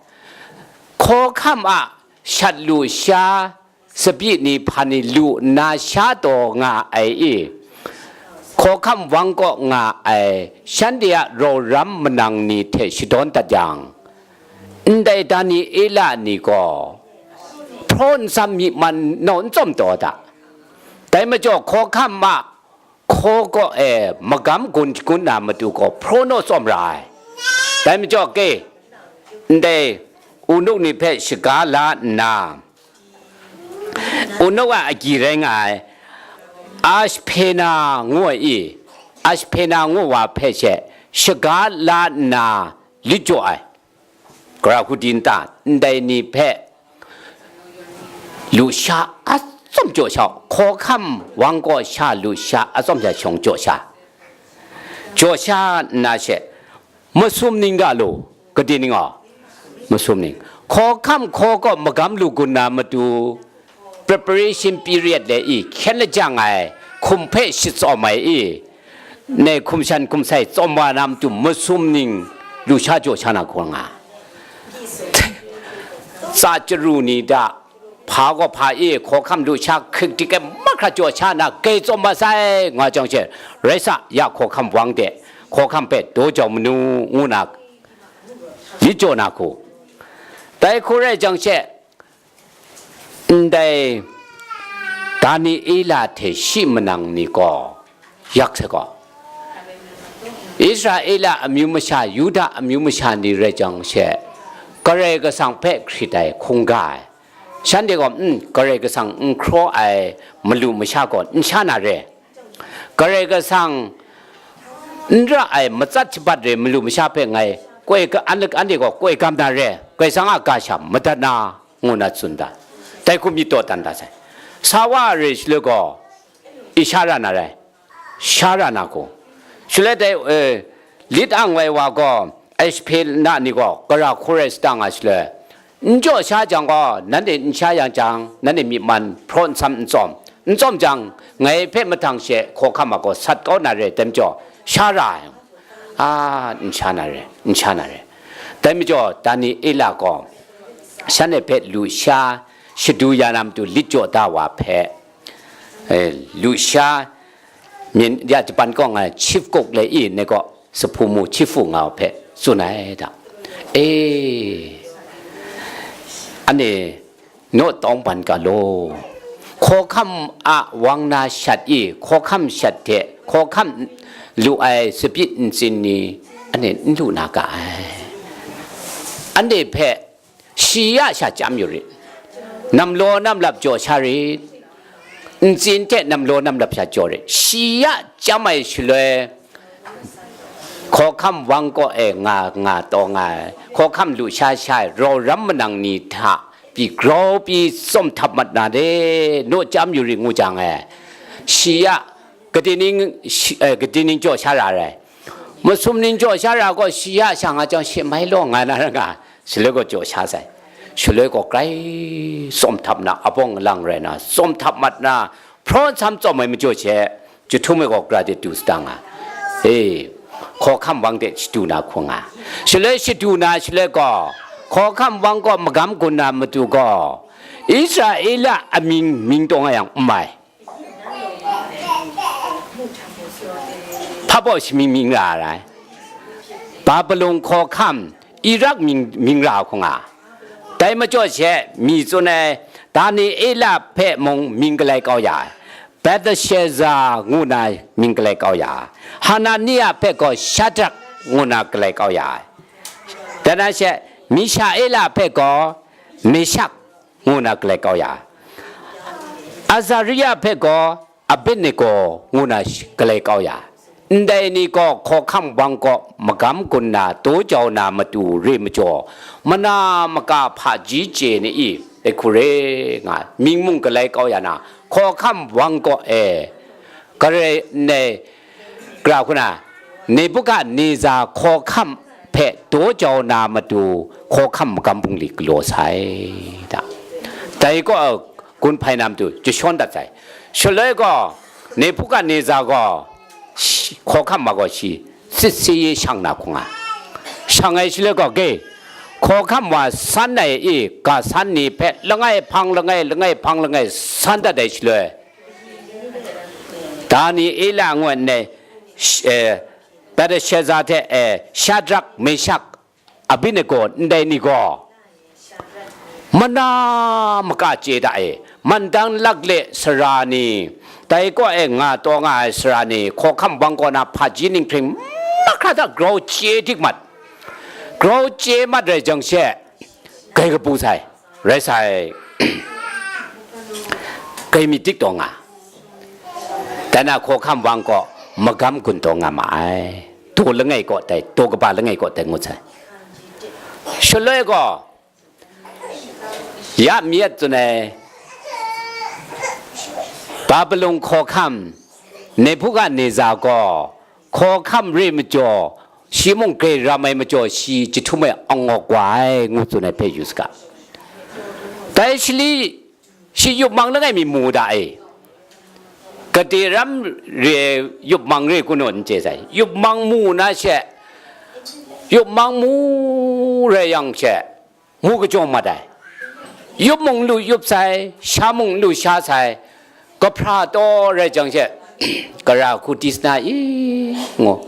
hkawhkam a shat lu sha, tsabyi ni hpa ni lu nna sha taw nga ai i, hkawhkam wang kaw nga ai shanhte a rau ram manang ni hte shadawn dat yang, ndai Daniela ni gaw hpraw nsam myi man nau n tsawm taw da. Dai majaw hkawhkam a hkaw kaw e magam gun shagun na matu gaw hpraw naw tsawm ra ai. Dai majaw ke, ndai unuk ni hpe shaga la nna, unuk a agyi rai nga ai Ashpena ngu ai i, Ashpena ngu wa hpe she shaga la nna lit jaw ai. Gara hku di n ta, ndai ni hpe lu sha atsawm jaw sha, hkawhkam wang kaw sha lu sha atsawm sha shawng jaw sha, jaw sha nna she, masum ning ga lu, kade ning aw, masum ning, hkawhkam hkaw kaw magam lu gun na matu, preparation period le i, hkyen lajang ai hkum hpe shitsawm ai i, ne hkum shan hkum sai tsawm wa na matu masum ning lu sha jaw sha na hkawng nga. Tsa chyaru ni da, hpa gaw hpa e hkawhkam lu sha hkrik dik ai mahkra jaw sha na gai tsawm wa sai, nga jang she, rai sa, ya hkawhkam wang de, hkawhkam hpe daw jau manu, ngu na lit jaw na hku. Dai hku rai jang she, ndai Daniela hte shi manang ni gaw yak sai gaw, Israela amyu masha, Yuda amyu masha ni rai jang she, Karai Kasang hpe hkrit ai hkungga ai, shanhte gaw, mm, Karai Kasang n hkraw ai malu masha gaw n sha na re, Karai Kasang n ra ai matsat shabat re malu masha hpe ngai koi ka, an, anhte gaw koi gam na re, Karai Kasang a ga sha madat na, ngu na tsun da. Dai hku myit taw dan da sai. Sa wa re shaloi gaw, i sha ra na rai, sha ra na hku. Shaloi dai, eh, lit ang wai wa gaw, Ashpena ni gaw gara hku rai sa ta nga shaloi, n jaw sha jang gaw, nanhte n sha yang jang, nanhte myi man hpraw nsam n tsawm, n tsawm jang, ngai hpe mahtang she hkawhkam a gaw sat kau na re, dai majaw, sha ra ai. A, n sha na re, n sha na re. Dai majaw, Daniela gaw shanhte hpe lu sha shadu ya na matu lit jaw da wa hpe, eh, lu sha myen ya jaban kaw nga ai chief cook le i ne gaw, sahpu mu chief fu nga hpe tsun ai da. E, anhte naw tawng ban ga law, hkawhkam a wang na shat i, hkawhkam shat hte hkawhkam lu ai tsabyi ntsin ni anhte n lu na ga ai. Anhte hpe shi ya sha chyam yu rit, namlaw namlap jaw sha rit, ntsin hte namlaw namlap sha jaw rit, shi ya chyam ai shaloi, hkawhkam wang kaw e nga nga taw nga ai, hkawhkam lu sha sha ai rau ram manang ni hta pyi grau pyi tsawm htap mat na de, naw chyam yu rit ngu jang e, shi ya kade ning, shi, eh, kade ning jaw sha ra ai? Masum ning jaw sha ra gaw, shi ya sha nga jang, shi mai law nga na ra nga, shaloi gaw jaw sha sai. Shaloi gaw grai tsawm htap na, abawng alang rai na, tsawm htap mat na, hpraw nsam tsawm ai majaw she, jahtum e gaw gara de du sa nga. E, hkawhkam wang de shadu na hku nga. Shaloi shadu na, shaloi gaw, hkawhkam wang gaw magam gun na matu gaw, Israela amying mying taw nga yang, n mai. Hpa baw shamying mying ra ai. Babilon hkawhkam, Irak mying, mying ra hku nga. Dai majaw she, mi tsun ai, Daniela hpe mung mying galai kau ya ai. Belteshaza ngu na mying galai kau ya ai. Hanania hpe gaw Shadrak ngu na galai kau ya ai. Dai na she, Mishaela hpe gaw Meshak ngu na galai kau ya ai. Azaria hpe gaw Abednego ngu na sh-, galai kau ya ai. Ndai ni gaw hkawhkam wang kaw magam gun na, daw jau na matu re majaw, mana maka hpaji chye ni i, dai hku re nga, mying mung galai kau ya na, hkawhkam wang kaw e, garai ndai, gara hku na, Nebukadneza hkawhkam hpe daw jau na matu, hkawhkam magam bungli galaw sai, da. Dai gaw, gun hpai na matu jashawn dat sai. Shaloi gaw, Nebukadneza gaw, shi, hkawhkam ma gaw shi, sit se ye shang na hku nga. Shang ai shaloi gaw, ge, hkawhkam wa san ai i, ga san ni hpe langai hpang langai, langai hpang langai san dat ai shaloi, Daniela ngu ai, sh-, eh, Belteshaza hte, eh, Shadrak, Meshak, Abednego ndai ni gaw, mana maka chye da e, mantang lakle sara ni, dai kaw e nga taw nga ai sara ni, hkawhkam wang kaw na hpaji ninghpring mahkra hta grau chye dik mat, grau chye mat rai jang she, gai kabu sai, rai sai, gai myit dik taw nga, dai na hkawhkam wang kaw magam gun taw nga ma ai. Daw langai kaw dai, daw kaba langai kaw dai ngut sai. Shaloi gaw, ya mi at tsun ai, Babilon hkawhkam Nebukadneza gaw hkawhkam re majaw, shi mung grai ram ai majaw, shi jahtum e angawk wa ai, ngu tsun ai hpe yu saga. Dai shali, shi yup mang langai mi mu da e. Gade ram re, yup mang re kanu n chye sai. Yup mang mu na she, yup mang mu rai yang she, mu kajawng mat ai. Yup mung lu yup sai, sha mung lu sha sai, kahpra taw rai jang she, gara hku dis na i, ngu.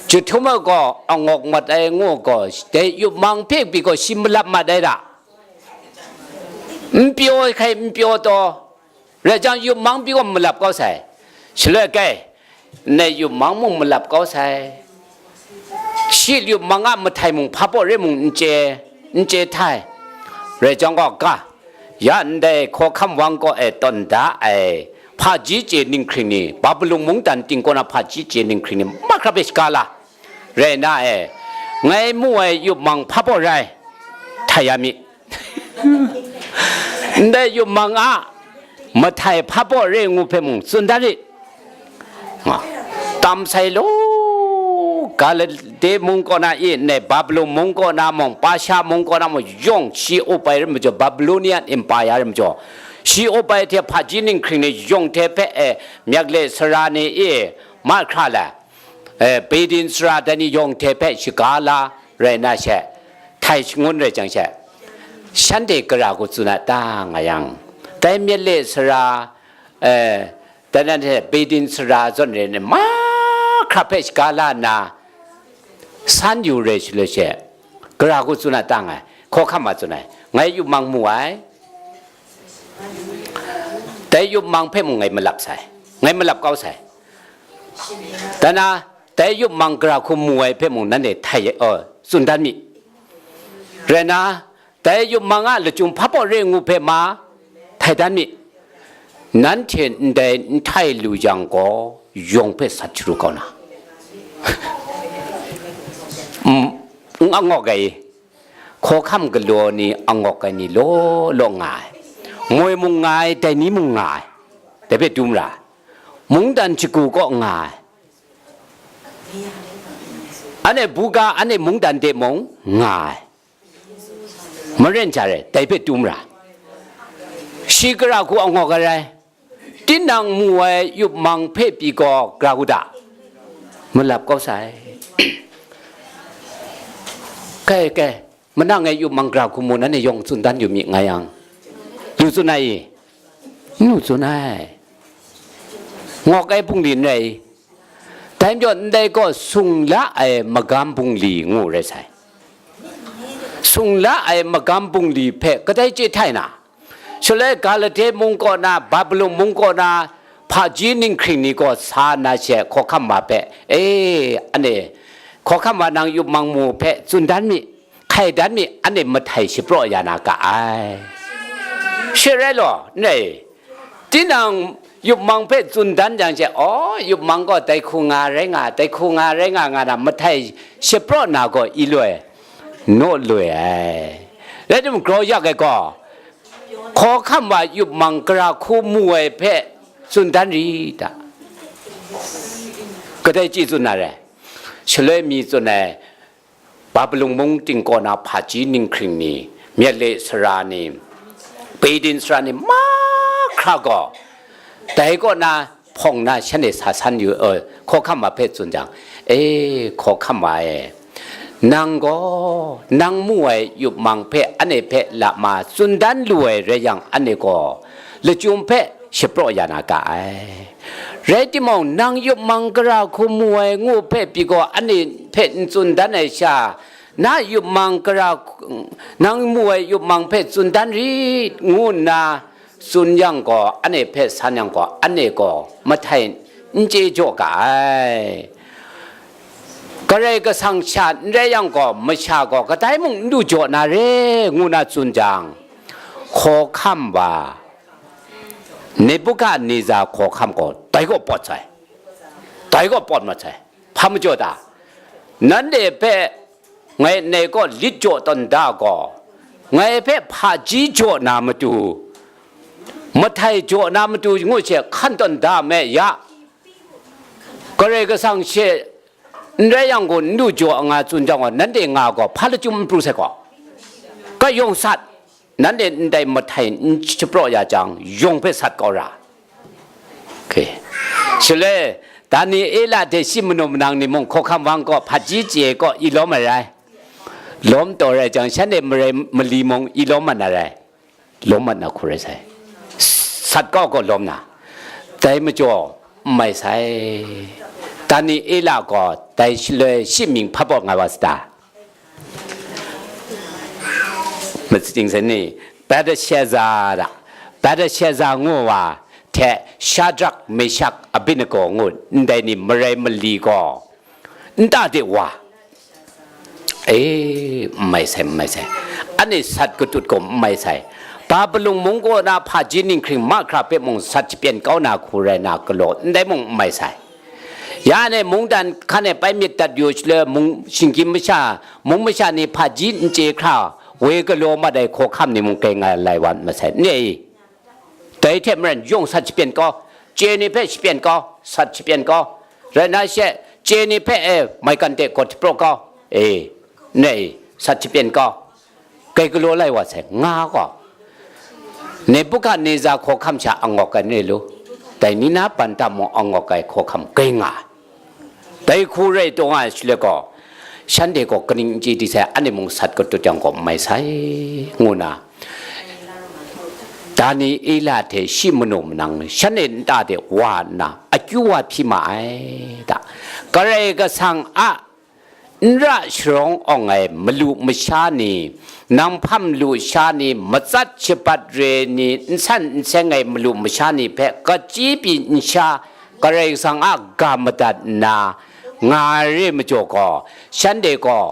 Jahtum a gaw angawk mat ai ngu gaw, dai yup mang hpe pyi gaw shi malap mat ai da. N pyaw hkai, n pyaw taw, rai jang yup mang pyi gaw malap kau sai. Shaloi kai, ndai yup mang mung malap kau sai. Shi yup mang a mahtai mung hpa baw re mung n chye, n chye htai. Rai jang gaw ga, ya ndai hkawhkam wang kaw e tawn da ai hpaji chye ninghkring ni, Babilon mungdan ting kaw na hpaji chye ninghkring ni, mahkra hpe shaga la. Rai na e, ngai mu ai yup mang hpa baw rai, htai ya mi. Ndai yup mang a mahtai hpa baw re ngu hpe mung tsun dat rit. Nga. Tam sai law, Galile mung kaw na i, ndai Babilon mung kaw na mung, Pasha mung kaw na mung, yawng shi up ai rai majaw, Babylonian Empire rai majaw, shi up ai hte hpaji ninghkring ni yawng hte hpe e, myak le sara ni i, mahkra la, e, Bedin sara dai ni yawng hte hpe shaga la rai na she, htai shangun rai jang she, shanhte gara hku tsun a ta nga yang, dai myak le sara, e, dai nan hte Bedin sara zawn re ni mahkra hpe shaga la nna, san yu rai shaloi she, gara hku tsun a ta nga ai, hkawhkam ma tsun ai, ngai yup mang mu ai, dai yup mang hpe mung ngai malap sai, ngai malap kau sai. Dai na, dai yup mang gara hku mu ai hpe mung nanhte htai, oh, tsun dan mi. Rai na, dai yup mang a lachyum hpa baw re ngu hpe ma, htai dan mi. Nanhte ndai n htai lu yang gaw, yawng hpe sat sharu kau na. N, n angawk ai, hkawhkam galaw ni angawk ai ni law law nga ai. Moi mung nga ai, dai ni mung nga ai. Dai hpe dum ra ai. Mungdan shagu kaw nga ai. Anhte buga, anhte mungdan de mung nga ai. Maren ja re, dai hpe tum ra. Shi gara hku angawk ai rai. Tinang mu ai yup mang hpe pyi gaw, gara hku da, malap kau sai. Kai, kai, manang e yup mang gara hku mu, nanhte yawng tsun dan yu mi, nga yang. Yu tsun ai i? N lu tsun ai. Ngawk ai bungli n rai i? Dai majaw, ndai gaw sung la ai magam bungli ngu rai sai. Sung la ai magam bungli hpe kadai chye htai na, shaloi Galati mung kaw na, Babilon mung kaw na, hpaji ninghkring ni gaw sa nna she hkawhkam wa hpe, e, anhte hkawhkam wa nang yup mang mu hpe tsun dan mi, hkai dan mi, anhte mahtai shapraw ya na ga ai. She rai law, n rai? Tinang yup mang hpe tsun dan jang she, aw, yup mang gaw dai hku nga rai nga, dai hku nga rai nga, nga na mahtai shapraw na gaw i loi, naw loi ai. Rai timung, grau yak ai gaw, hkawhkam wa yup mang gara hku mu ai hpe tsun dan ri ta? Kadai chye tsun na rai? Shaloi mi tsun ai, Babilon mung ting kaw na hpaji ninghkring ni, Mitle sara ni, Peden sara ni mahkra gaw, dai kaw na hpawng na shanhte sa san yu, e, hkawhkam wa hpe tsun jang, e, hkawhkam wa e, nang gaw, nang mu ai yup mang hpe anhte hpe lama tsun dan lu ai rai yang, anhte gaw lachyum hpe shapraw ya na ga ai. Rai timung, nang yup mang gara hku mu ai ngu hpe pyi gaw, anhte hpe n tsun dan ai sha, na yup mang gara, nang mu ai yup mang hpe tsun dan rit, ngu nna tsun yang gaw, anhte hpe san yang gaw, anhte gaw mahtai n chye jaw ga ai. Karai Kasang sha n rai yang gaw, masha gaw kadai mung n du jaw na re, ngu na tsun jang, hkawhkam wa, Nebukadneza hkawhkam gaw dai gaw pawt sai, dai gaw pawt mat sai. Hpa majaw ta? Nanhte hpe ngai, ngai kaw lit jaw tawn da gaw, ngai hpe hpaji jaw na matu, mahtai jaw na matu ngu she hkan tawn da me ya. Karai Kasang she n rai yang gaw, n du jaw nga tsun jang gaw, nanhte nga gaw, hpa lachyum n pru sai gaw? Ka yawng sat, nanhte ndai mahtai n shapraw ya jang, yawng hpe sat kau ra. Okay. Shaloi, Daniela hte shi manu manang ni mung hkawhkam wa kaw hpaji chye kaw i lawm ai rai. Lawm taw rai jang, shanhte marai mali mung i lawm mat na rai. Lawm mat na hku rai sai. Sat kau gaw lawm na. Dai majaw, n mai sai. Daniela gaw dai shaloi shi mying hpa bawt nga wa sata? Matsing sai ni, Belteshaza, Belteshaza ngu wa hte Shadrak, Meshak, Abednego ngu ndai ni marai mali gaw, nta de wa, e, n mai sai, n mai sai. Anhte sat katut gaw n mai sai. Babilon mung kaw na hpaji ninghkring mahkra hpe mung sat shapyen kau na hku rai na galaw, ndai mung n mai sai. Ya ne mungdan hkan e pai myit dat yu shaloi, mung, shinggyim masha, mung masha ni hpaji n chye hkra, woi galaw mat ai hkawhkam ni mung kai nga lai wa masai, n re i? Dai hte maren yawng sat shapyen kau, chye ni hpe shapyen kau, sat shapyen kau, rai na she, chye ni hpe, e, maigan de gaw htapraw kau, e, n re i? Sat shapyen kau. Kai galaw lai wa sai, nga gaw. Nebukadneza hkawhkam sha angawk ai n re lu, dai ni na ban tam mung angawk ai hkawhkam kai nga ai. Dai hku rai taw nga ai shaloi gaw, shanhte gaw kaning n chye di sai, anhte mung sat katut yang gaw n mai sai, ngu na, Daniela hte shi manu manang shanhte nta de wa nna, akyu wa hpyi ma ai da. Karai Kasang a n ra sharawng awng ai malu masha ni, nang hpam lu sha ni, matsat shabat re ni, n san n seng ai malu masha ni hpe kachyi pyi n sha, Karai Kasang a ga madat nna nga ai re majaw gaw, shanhte gaw,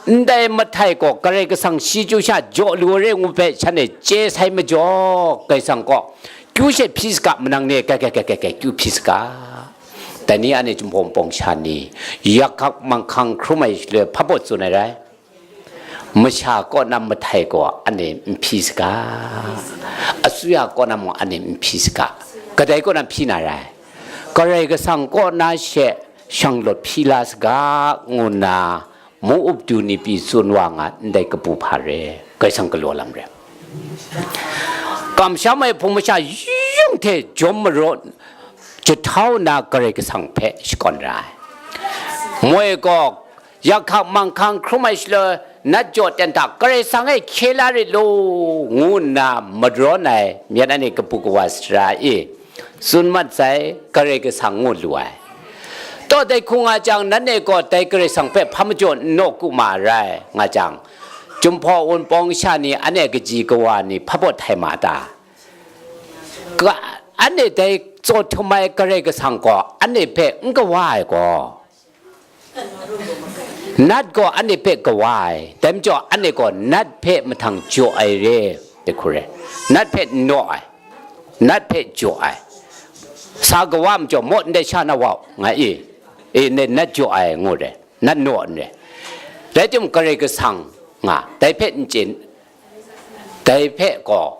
ndai mahtai gaw Karai Kasang shi chyu sha jaw lu ai re ngu hpe shanhte chye sai majaw, Karai Kasang gaw, kyu she hpyi saga, manang ni, kai, kai, kai, kai, kai, kyu hpyi saga. Dai ni anhte Jinghpaw Wunpawng sha ni, yak hkak manghkang hkrum ai shaloi hpa baw tsun ai rai. Masha kaw na mahtai gaw anhte n hpyi saga, asuya kaw na mung anhte n hpyi saga, kadai kaw na hpyi na rai? Karai Kasang kaw na she shanglawt hpyi la saga, ngu nna mu up du ni pyi tsun wa nga ndai kabu hpa re, Karai Kasang galaw lam re. Kamsham ai hpung masha yung hte jawm maraw jahtau nna Karai Kasang hpe shakawn ra ai. Moi gaw, yak hkak manghkang hkrum ai shaloi, nat jaw ten hta Karai Kasang e hkye la rit law, ngu nna marawn ai myit anhte kabu kawa sara e tsun mat sai, Karai Kasang ngu lu ai. Taw dai hku nga jang, nanhte gaw dai Karai Kasang hpe hpa majaw n nawku ma rai nga jang, Chyum hpaw wunpawng sha ni, anhte kaji kawa ni hpa baw htai ma ta? Ka, anhte dai tsaw htum ai Karai Kasang gaw anhte hpe n kawa ai gaw, nat gaw anhte hpe kawa ai, dai majaw anhte gaw nat hpe mahtang jaw ai re, dai hku re, nat hpe n naw ai, nat hpe jaw ai, sa kawa majaw maw ndai sha na wau, nga i, e, ne, nat jaw ai ngu re, nat naw n re. Rai timung, Karai Kasang nga, dai hpe n chye, dai hpe gaw,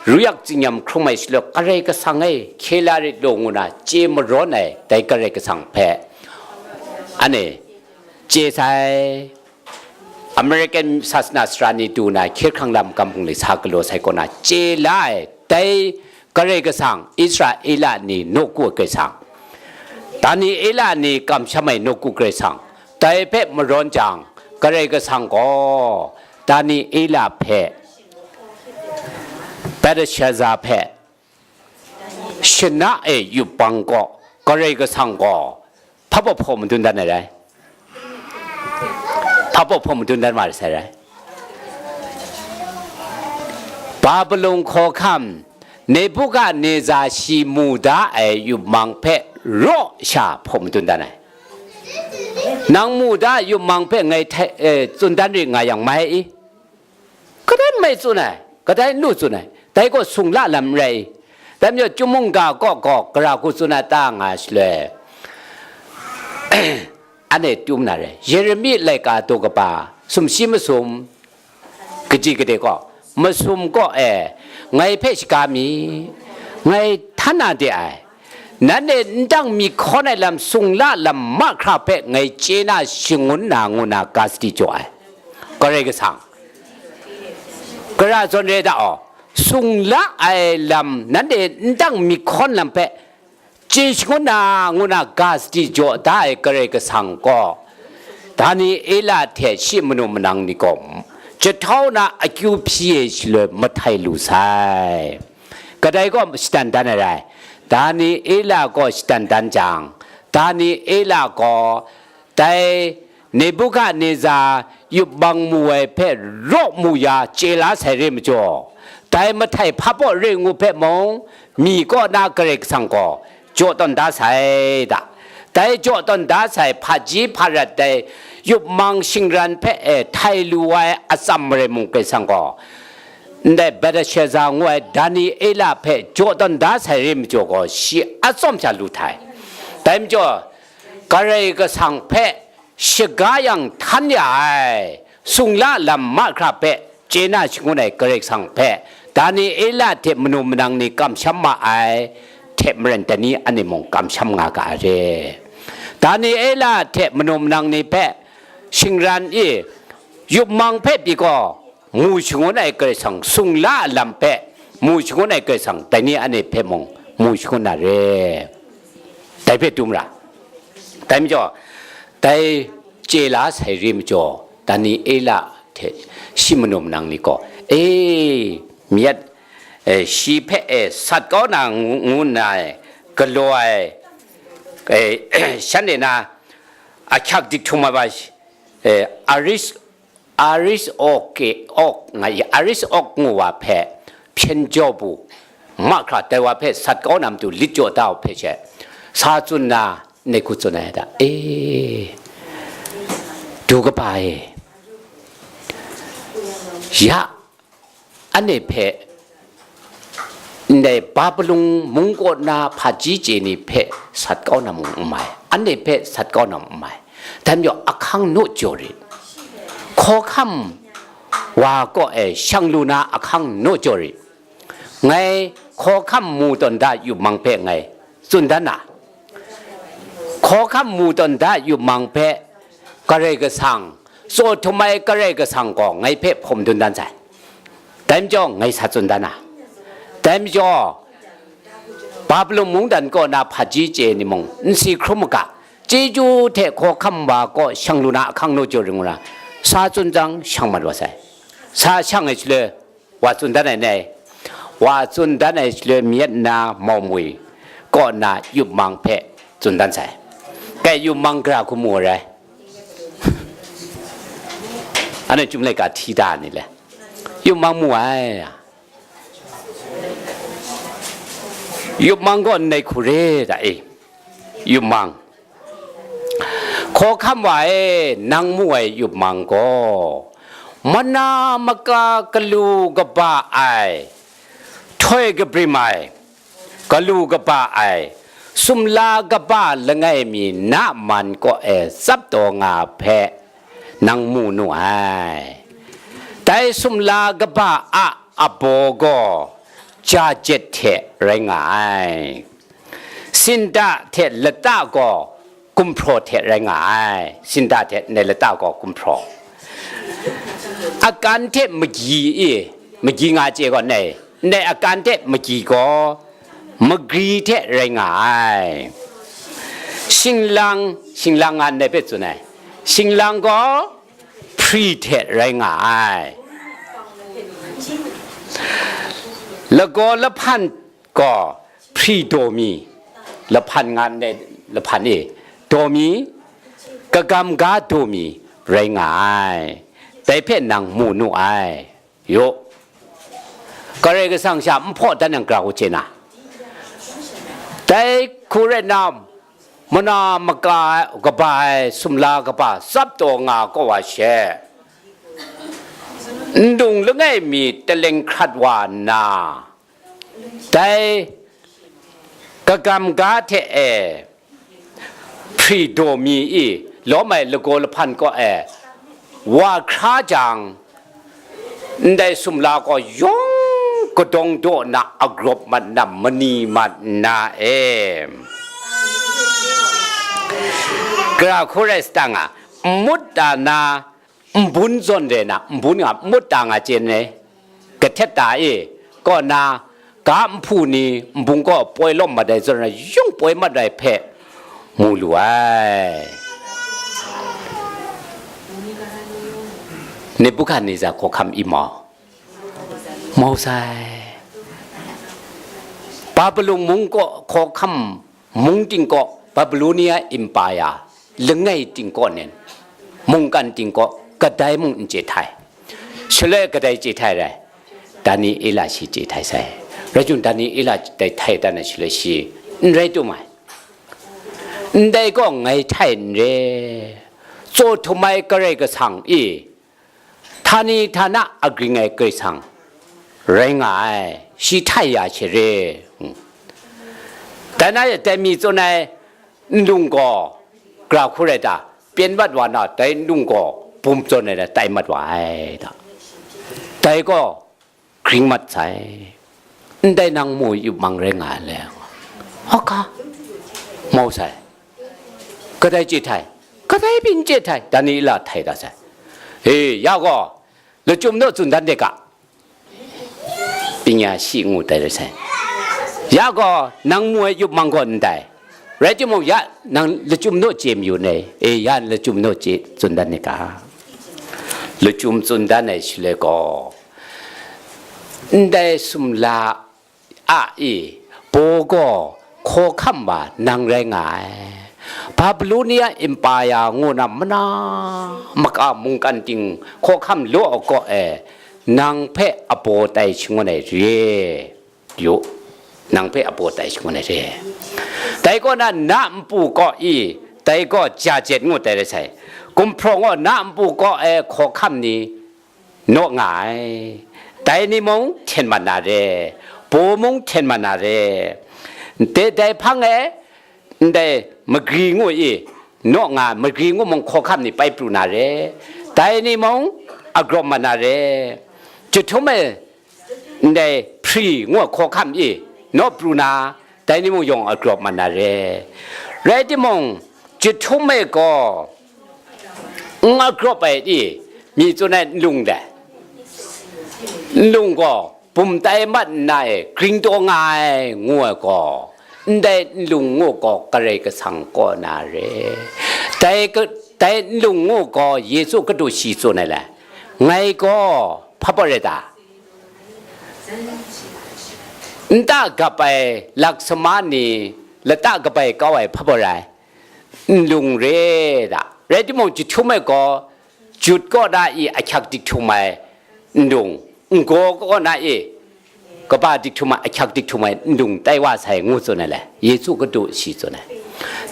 ruyak tsingnyam hkrum ai shaloi, Karai Kasang e hkye la rit law, ngu na chye marawn ai, dai Karai Kasang hpe, anhte chye sai. American Sasana Sara ni du na, hkye hkrang lam kam hpung ni sa galaw sai kaw na chye la ai, dai Karai Kasang, Israela ni nawku ai Karai Kasang, Daniela ni kamsham ai nawku Karai Kasang, dai hpe marawn jang, Karai Kasang gaw Daniela hpe, Belshaza hpe, shana e yup bang gaw, Karai Kasang gaw hpa baw hpaw madun dan ai rai. Hpa baw hpaw madun dan wa sai rai. Babilon hkawhkam Nebukadneza shi mu da ai yup mang hpe raw sha hpaw madun dan ai. Nang mu da yup mang hpe ngai htai, eh, tsun dan rit nga yang mai i? Kadai mai tsun ai, kadai n lu tsun ai, dai gaw sung la lam n rai i? Dai majaw, Chyum mungga kaw gaw gara hku tsun ai ta nga shaloi, anhte tum na re, Yeremi laika daw kaba sumshi masum, kaji kade gaw, masum gaw e, ngai hpe shaga mi, ngai htan na de ai, nanhte n dang mi hkawn ai lam sung la lam mahkra hpe ngai chye na shangun na, ngu na ga sadi jaw ai. Karai Kasang, gara zawn re da aw, sung la ai lam, nanhte n dang mi hkawn lam hpe chye shangun na, ngu na ga sadi jaw da ai Karai Kasang gaw, Daniela hte shi manu manang ni gaw jahtau na akyu hpyi e shaloi mahtai lu sai. Kadai gaw shadan dan ai rai. Daniela gaw shadan dan jang, Daniela gaw dai Nebukadneza yup bang mu ai hpe raw mu ya chye la sai re majaw, dai mahtai hpa baw re ngu hpe mung, mi kaw na Karai Kasang gaw jaw tawn da sai da. Dai jaw tawn da sai hpaji hparat dai yup mang shingran hpe e htai lu ai atsam marai mung Karai Kasang gaw, ndai Belshaza ngu ai Daniela hpe jaw tawn da sai re majaw gaw, shi atsawm sha lu htai. Dai majaw, Karai Kasang hpe shaga yang htan ya ai, sung la lam mahkra hpe chye na shangun ai Karai Kasang hpe, Daniela hte manu manang ni kamsham ma ai hte maren, dai ni anhte mung kamsham nga ga ai re. Daniela hte manu manang ni hpe shingran i, yup mang hpe pyi gaw, mu shangun ai Karai Kasang, sung la lam hpe mu shangun ai Karai Kasang, dai ni anhte hpe mung mu shangun na re. Dai hpe dum ra. Dai majaw, dai chye la sai re majaw, Daniela hte shi manu manang ni gaw, e, myit, e, shi hpe, e, sat kau na ngu, ngu nna, e, galaw ai, e, shanhte na ahkyak dik htum ai wa, e, Aris Aris Ok, Ok nga i, Aris Ok ngu wa hpe hpyen jaw bu, mahkra dai wa hpe sat kau na matu lit jaw da u hpe she, sa tsun na, ndai hku tsun ai da. E, du kaba e, ya, anhte hpe ndai Babilon mung kaw na hpaji chye ni hpe sat kau na mung n mai, anhte hpe sat kau na mung n mai. Dai majaw, ahkang naw jaw rit, hkawhkam wa kaw e shang lu na ahkang naw jaw rit. Ngai hkawhkam mu tawn da yup mang hpe ngai tsun dan na, Hkawhkam mu tawn da yup mang hpe Karai Kasang, tsaw htum ai Karai Kasang gaw ngai hpe hpawm dun dan sai. Dai majaw ngai sa tsun dan a. Dai majaw, Babilon mungdan kaw na hpaji chye ni mung, nsi hkrum maga, chyeju hte hkawhkam wa kaw shang lu na ahkang naw jaw ring ngu na, sa tsun jang shang mat wa sai. Sa shang ai shaloi, wa tsun dan ai nei, wa tsun dan ai shaloi myit na mawmwi kaw na yup mang hpe tsun dan sai. Kai yup mang gara hku mu ai rai. Anhte chyum laika hti da ni le? Yup mang mu ai. Yup mang gaw ndai hku re da e. Yup mang. Hkawhkam wa e, nang mu ai yup mang gaw, mana maka galu kaba ai, htoi kabrim ai, galu kaba ai, sumla kaba langai mi na man kaw e tsap taw nga hpe nang mu nu ai. Dai sumla kaba a abaw gaw ja jet hte rai nga ai. Sinda hte lata gaw gumhpraw hte rai nga ai. Sinda hte ndai lata gaw gumhpraw. Akan hte magyi e, magyi nga chye gaw ndai, ndai akan hte magyi gaw magri hte rai nga ai. Shinglang, shinglang nga ndai hpe tsun ai. Shinglang gaw hpri hte rai nga ai. Lagaw lahpan gaw hpri daw mi, lahpan nga ndai lahpan e, daw mi, kagam ga daw mi rai nga ai. Dai hpe nang mu nu ai. Yu, Karai Kasang sha n hpaw dan yang, gara hku chye na? Dai hku rai nna, mana maka kaba ai sumla kaba tsap taw nga kaw wa she, ndung langai mi taleng hkrat wa nna, dai kagam ga hte e hpri daw mi i lawm ai lagaw lahpan kaw e wa hkra jang, ndai sumla gaw yawng kadawng daw nna agrawp mat nna mani mat nna e, gara hku rai sa ta nga, n mut ta na, nbun zawn re na, nbun nga, n mut ta nga chyen re, kahtet ta e, kaw na, ga nhpu ni nbung kaw poi lawm mat ai zawn rai, yung poi mat ai hpe mu lu ai. Nebukhadnezar hkawhkam i mau? Mau sai. Babilon mung kaw hkawhkam mung ting kaw, Babilonia Empire langai ting kaw nen, mungkan ting kaw kadai mung n chye htai. Shaloi kadai chye htai rai? Daniela shi chye htai sai. Rai jun, Daniela dai htai dan ai shaloi shi n rai tum ai. Ndai gaw ngai htai n re, tsaw htum ai Karai Kasang e, htani htana agring ai Karai Kasang rai nga ai, shi htai ya she re. Hmm. Dai na e, dai mi tsun ai nlung gaw, gara hku rai ta, pyen mat wa na, dai nlung gaw bum zawn ai, tai mat wa ai ta. Dai gaw, gring mat sai. Ndai nang mu yup mang rai nga ai le. Hka, mau sai. Kadai chye htai? Kadai byin chye htai? Daniela htai da sai. E, ya gaw, lachyum naw tsun dan de ga. Pyinya shi ngu tai rai sai. Ya gaw, nang mu ai yup mang gaw ndai. Rai timung, ya nang lachyum naw chye mayu ne? E, ya lachyum naw chye tsun dan de ga. Lachyum tsun dan ai shaloi gaw, ndai sumla a e, baw gaw hkawhkam wa nang rai nga ai. Babilonia Empire ngu na mana maka mungkan ting hkawhkam law ai kaw e, nang hpe abaw tai shangun ai re. Yu, nang hpe abaw tai shangun ai re. Dai kaw na, na npu kaw e, dai gaw ja jet ngu tai rai sai. Gumhpraw gaw na npu kaw e hkawhkam ni naw nga ai. Dai ni mung hten mat na re, baw mung hten mat na re. Dai, dai hpang e, ndai magri ngu i, naw nga, magri ngu mung hkawhkam ni pai pru na re, dai ni mung agrawp mat na re. Jahtum e, ndai hpri ngu hkawhkam i, naw pru na, dai ni mung yawng agrawp mat na re. Rai timung, Jahtum e gaw, n agrawp ai i, myi tsun ai nlung dai. Nlung gaw bum tai mat nna e, gring taw nga ai, ngu ai gaw, ndai nlung ngu gaw Karai Kasang kaw na re. Dai ka-, dai nlung ngu gaw Yesu Kadu shi tsun ai le, ngai gaw hpa baw rai ta? Nta gap ai laksama ni lata kabai kau ai hpa baw rai, nlung re da. Rai timung, jahtum e gaw, jut kaw na i ahkyak dik htum ai nlung, n-gaw kaw na i kaba dik htum ai, ahkyak dik htum ai nlung tai wa sai, ngu tsun ai le, Yesu Kadu shi tsun ai.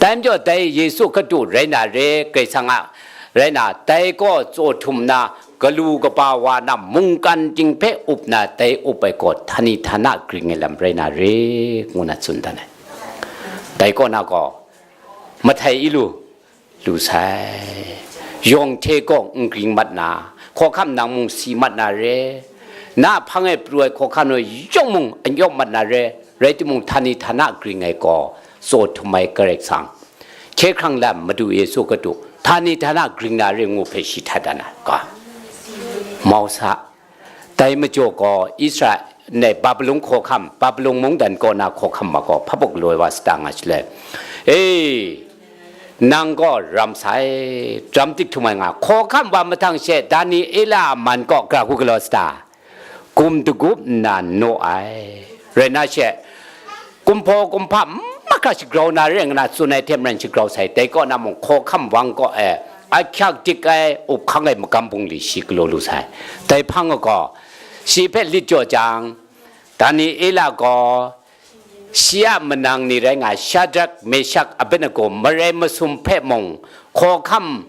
Dai majaw, dai Yesu Kadu rai na re, Karai Kasang a rai na, dai gaw tsaw htum na, galu kaba wa na, mungkan ting hpe up na, dai up ai gaw htani htana gring ai lam rai na re, ngu na tsun dan ai. Dai kaw na gaw, mahtai i lu, lu sai. Yawng hte gaw n gring mat na, hkawhkam nang mung si mat na re. Na hpang e pru ai hkawhkam naw yawng mung n yawk mat na re. Rai timung, htani htana gring ai gaw, tsaw htum ai Karai Kasang, hkye hkrang lam Madu Yesu Kadu, htani htana gring na re ngu hpe shi htat dan ai ga. Mau sa, dai majaw gaw Israel, ne, Babilon hkawhkam, Babilon mungdan kaw na hkawhkam ma gaw, hpa baw galaw wa sata nga shaloi, e, nang gaw ram sai, ram dik htum ai nga, hkawhkam wa mahtang she Daniela a man kaw gara hku galaw sata, gum dagup nna naw ai. Rai na she, kumhpaw kumhpa mahkra shagrau na re nga na tsun ai hte maren shagrau sai, dai kaw na mung hkawhkam wang kaw e, ahkyak dik ai, up hkang ai magam bungli shi galaw lu sai. Dai hpang gaw, shi hpe lit jaw jang, Daniela gaw, shi a manang ni rai nga ai Shadrak, Meshak, Abednego marai masum hpe mung hkawhkam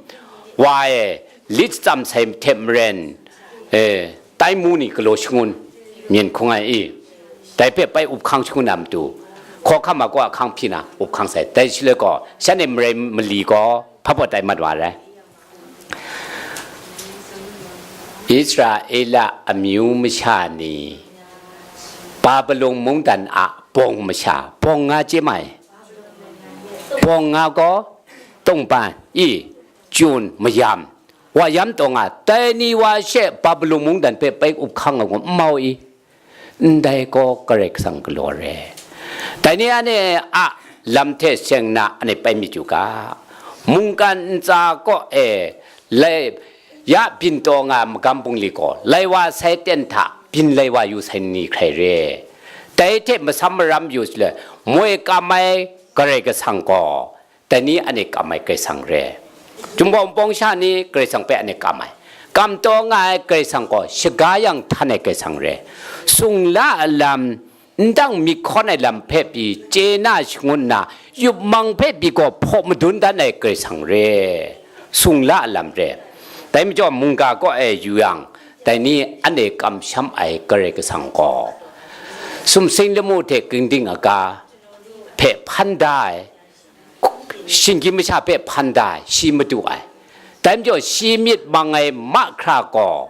wa e lit tsam sai hte maren, e, tai mu ni galaw shangun, myen hkung ai i, dai hpe bai up hkang shangun na matu, hkawhkam a kaw a hkang hpyi na up hkang sai. Dai shaloi gaw, shanhte marai mali gaw hpa baw tai mat wa ai. Israela amyu masha ni Babilon mungdan a bawng masha, bawng nga chye mai, bawng nga gaw, tungban i, chun, mayam, wa yam taw nga, dai ni wa she Babilon mungdan hpe bai up hkang ai gaw n mau i? Ndai gaw Karai Kasang galaw re. Dai ni anhte a lam hte seng na anhte bai myit yu ga. Mungkan ntsa kaw e lai, ya byin taw nga magam bungli gaw, lai wa sai ten hta byin lai wa yu sai ni hkrai re. Dai hte masam maram yu shaloi, moi kam ai Karai Kasang gaw, dai ni anhte kam ai Karai Kasang re. Chyum hpawng sha ni Karai Kasang hpe anhte kam ai. Kam taw nga ai Karai Kasang gaw shaga yang htan ai Karai Kasang re. Sung la a lam, n dang myit hkawn ai lam hpe pyi chye na shangun na, yup mang hpe pyi gaw hpaw madun dan ai Karai Kasang re. Sung la a lam re. Dai majaw mungga kaw e yu yang, dai ni anhte kamsham ai Karai Kasang gaw, sumsing lamu hte ginding aga hpe hpan da ai, shinggyim masha hpe hpan da ai, shi madu ai. Dai majaw shi myit mang ai mahkra gaw,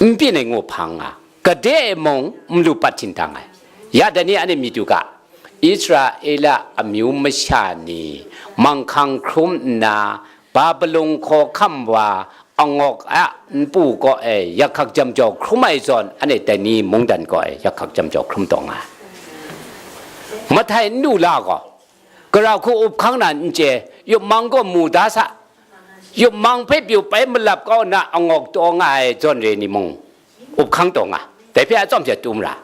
n byin ai ngu hpang nga, gade e mung n lu pat htin dang ai. Ya dai ni anhte myit yu ga, Israela amyu masha ni manghkang hkrum nna, Babilon hkawhkam wa angawk a npu kaw e yakhak jam jau hkrum ai zawn, anhte dai ni mungdan kaw e yakhak jam jau hkrum taw nga ai. Mahtai n lu la gaw, gara hku up hkang na n chye, yup mang gaw mu da sa, yup mang hpe pyi bai malap kau nna angawk taw nga ai zawn re ni mung, up hkang taw nga, dai hpe atsawm hte tum ra.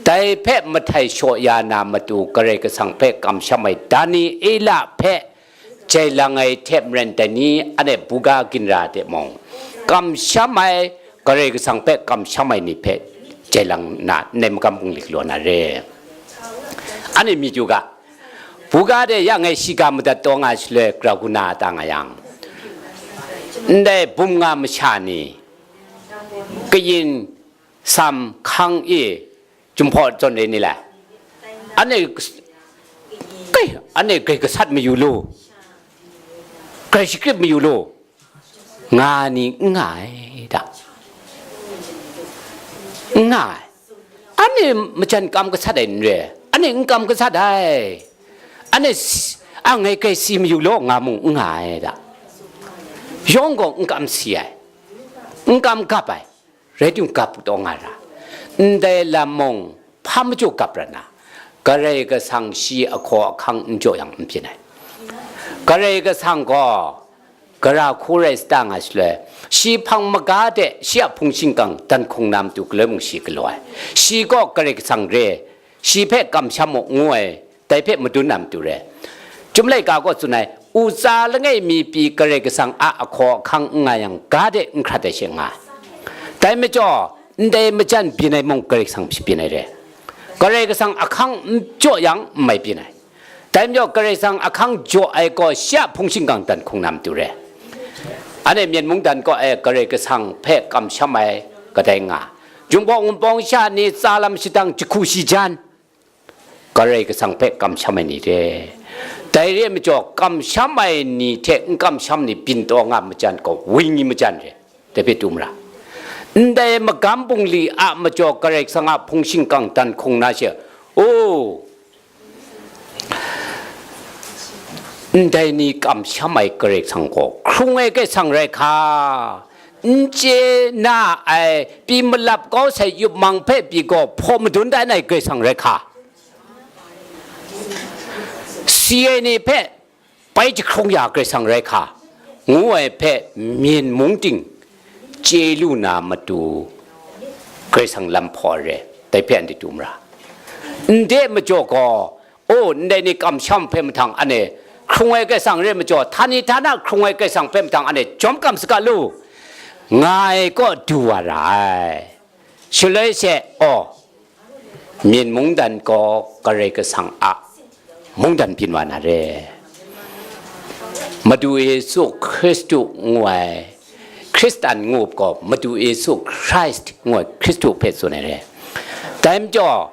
Dai hpe mahtai shaw ya na matu Karai Kasang hpe kamsham ai Daniela hpe jai lang ai hte maren dai ni anhte buga ginra de mung, kamsham ai, Karai Kasang hpe kamsham ai ni hpe jai lang na ndai magam bungli galaw na re. Anhte myit yu ga, buga de ya ngai shiga madat taw nga shaloi, gara hku na ta nga yang, ndai bum nga masha ni, kayin sam hkang e, Jinghpaw zawn re ni lai? Anhte, kai, anhte grai gasat mayu lu, grai shakrit mayu lu, nga ni n nga ai da. N nga ai. Anhte majan kam gasat ai n re, anhte n kam gasat ai. Anhte s-, ang ngai grai si mayu law nga mung n nga ai da. Yawng gaw n kam si ai, n kam gap ai, rai timung gap taw nga ra. Ndai lam mung hpa majaw gap rat na, Karai Kasang shi ahkaw ahkang n jaw yang n byin ai. Karai Kasang gaw, gara hku rai sata nga shaloi, shi hpang maga de shi a hpung shingkang dan hkung na matu galoi mung shi galaw ai. Shi gaw Karai Kasang re, shi hpe kamsham mu ngu ai, dai hpe madun na matu re. Chyum laika gaw tsun ai, u tsa langai mi pyi Karai Kasang a ahkaw ahkang n nga yang, ga de n hkrat ai she nga ai. Dai majaw, ndai majan byin ai mung Karai Kasang shi byin ai re. Karai Kasang ahkang n jaw yang, n mai byin ai. Dai majaw, Karai Kasang ahkang jaw ai gaw shi a hpung shingkang dan hkung na matu re. Anhte Myen mung dan kaw ai Karai Kasang hpe kamsham ai kadai nga, Jinghpaw Wunpawng sha ni tsa lam shadang jahku shi jan, Karai Kasang hpe kamsham ai ni re. Dai re ai majaw, kamsham ai ni hte n kamsham ni byin taw nga majan gaw, wenyi majan re. Dai hpe tu mara. Ndai magam bungli a majaw Karai Kasang a hpung shingkang dan hkung na she, o, ndai ni kamsham ai Karai Kasang gaw hkrung ai Karai Kasang rai hka, n chye na ai, pyi malap kau sai yup mang hpe pyi gaw hpaw madun dan ai Karai Kasang rai hka, si ai ni hpe bai jahkrung ya Karai Kasang rai hka, ngu ai hpe Myen mung ting chye lu na matu Karai Kasang lam hpaw ai re, dai hpe anhte tu mara. Ndai majaw gaw, o, ndai ni kamsham hpe mahtang anhte hkrung ai Karai Kasang re majaw, htani htana hkrung ai Karai Kasang hpe mahtang anhte jawm kam saga lu, nga ai kaw du wa ra ai. Shaloi she, aw, Myen mungdan gaw Karai Kasang a mungdan byin wa na re. Madu Yesu Hkristu ngu ai, Hkristan ngu gaw Madu Yesu Christ ngu ai Hkristu hpe tsun ai re. Dai majaw,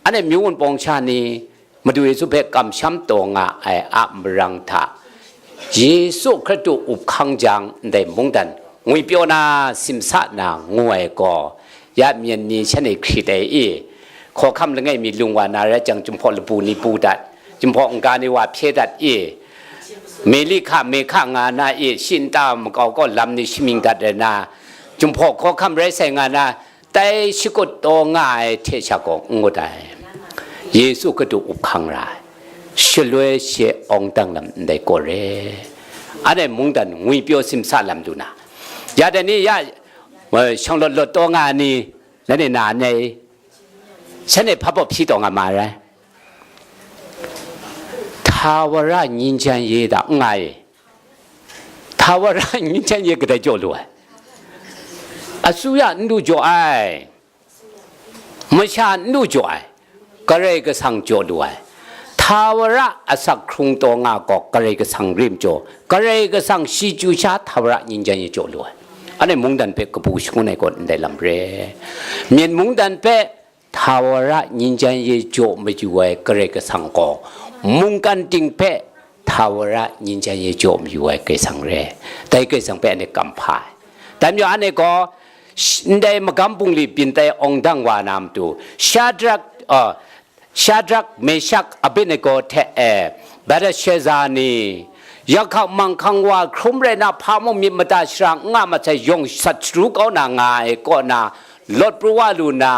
anhte myu wunpawng sha ni Madu Yesu hpe kamsham taw nga ai a marang hta, Yesu Hkristu up hkang jang ndai mungdan ngwipyaw na, simsa na ngu ai gaw, ya myen ni shanhte hkrit ai i, hkawhkam langai mi lung wa na rai jang, Jinghpaw labu ni bu dat, Jinghpaw n-ga ni wa hpye dat i, Melihka, Mehka nga na i, shi nta makau kaw lam ni shamying dat ai na, Jinghpaw hkawhkam rai sai nga na, dai shakut taw nga ai hte sha gaw n ngut ai. Yesu Hkristu up hkang ra ai. Shaloi she awng dang lam ndai gaw re. Anhte mungdan ngwipyaw simsa lam du na, ya dai ni ya, eh, shang lawt lawt taw nga ai ni, nanhte na n rai, shanhte hpa baw hpyi taw nga ma ai rai. ထာဝရငြိမ်းချမ်းရေး da n nga ai. ထာဝရငြိမ်းချမ်းရေး kadai jaw lu ai. Asuya n du jaw ai. Masha n du jaw ai. Karai Kasang jaw lu ai. ထာဝရ asak hkrung taw nga gaw Karai Kasang rim jaw. Karai Kasang shi chyu sha ထာဝရငြိမ်းချမ်းရေး jaw lu ai. Anhte mungdan hpe kabu shangun ai gaw ndai lam re. Myen mungdan hpe ထာဝရငြိမ်းချမ်းရေး jaw mayu ai Karai Kasang gaw, mungkan ting hpe ထာဝရငြိမ်းချမ်းရေး jaw mayu ai Karai Kasang re. Dai Karai Kasang hpe anhte kam hpa ai. Dai majaw anhte gaw, sh-, ndai magam bungli byin tai awng dang wa na matu, Shadrak, uh, Shadrak, Meshak, Abednego hte e, Belshaza ni, yakhang manghkang wa hkrum rai na, hpa mung myit mada shara n nga masai, yawng sat sharu kau na nga ai kaw na, lawt pru wa lu na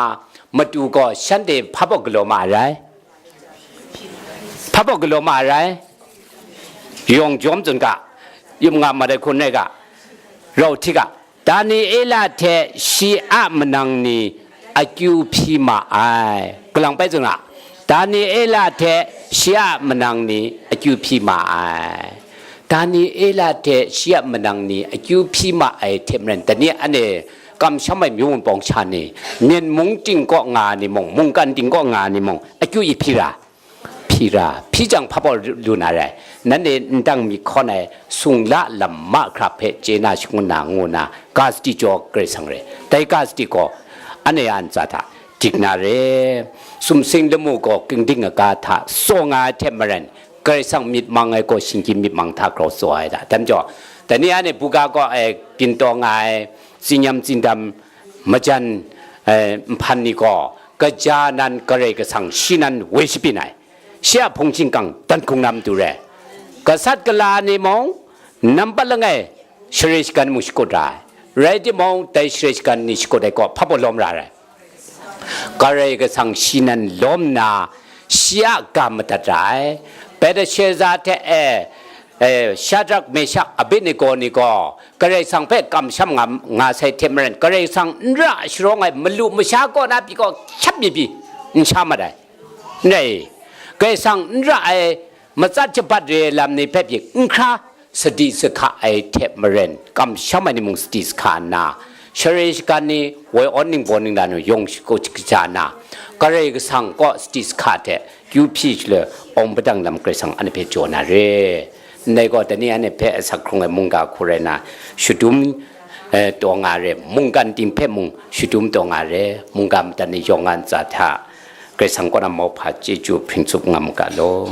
matu gaw, shanhte hpa baw galaw ma ai rai? Hpa baw galaw ma ai rai? Yawng jawm tsun ga, yum nga ma dai hkun rai ga, rau hti ga, Daniela hte shi a manang ni akyu hpyi ma ai. Kalang bai tsun ga, Daniela hte shi a manang ni akyu hpyi ma ai. Daniela hte shi a manang ni akyu hpyi ma ai hte maren, dai ni anhte kamsham ai myu wunpawng sha ni, Myen mung ting kaw nga ni mung, mungkan ting kaw nga ni mung, akyu i hpyi ra, hpyi ra, hpyi jang hpa baw lu na rai, nanhte ndang myit hkawn ai sung la lam mahkra hpe chye na shangun na ngu na, ga sadi jaw Karai Kasang re. Dai ga sadi gaw, anhte a ntsa hta dik na re. Sumsing lamu gaw kingding aga hta tsaw nga ai hte maren, Karai Kasang myit mang ai gaw shinggyim myit mang hta grau tsaw ai da. Dai majaw, dai ni anhte buga gaw ai byin taw nga ai, tsinyam tsindam majan, eh, nhpan ni gaw, kaja nan Karai Kasang shi nan woi shabyin ai, shi a hpung shingkang dan hkung na matu re. Gasat gala ni mung, nampat langai share shagan mung shakut ra ai. Rai timung, dai share shagan ni shakut ai kaw hpa baw lawm ra ai. Karai Kasang shi nan lawm nna, shi a ga madat ra ai. Belteshaza hte e, e, Shadrak, Meshak, Abednego ni gaw Karai Kasang hpe kamsham nga, nga sai hte maren, Karai Kasang n ra sharawng ai malu masha kaw na pyi gaw, hkyap mi pyi n sha mat ai. N rai, Karai Kasang n ra ai matsat jabat re ai lam ni hpe pyi n hkra, sadi sahka ai hte maren, kamsham ai ni mung sadi sahka nna, share shagan ni woi awn ningbaw ningla nu yawng shakut shaja nna, Karai Kasang kaw sadi sahka hte kyu hpyi shaloi, awng padang lam Karai Kasang anhte hpe jaw na re. Ndai gaw, dai ni anhte hpe asak hkrung ai mungga hku rai na, shadum, eh, taw nga re, mungkan ting hpe mung shadum taw nga re, mungga madat ni yawng nga ntsa hta, Karai Kasang kaw na mauhpa chyeju hpring tsup nga mu ga law.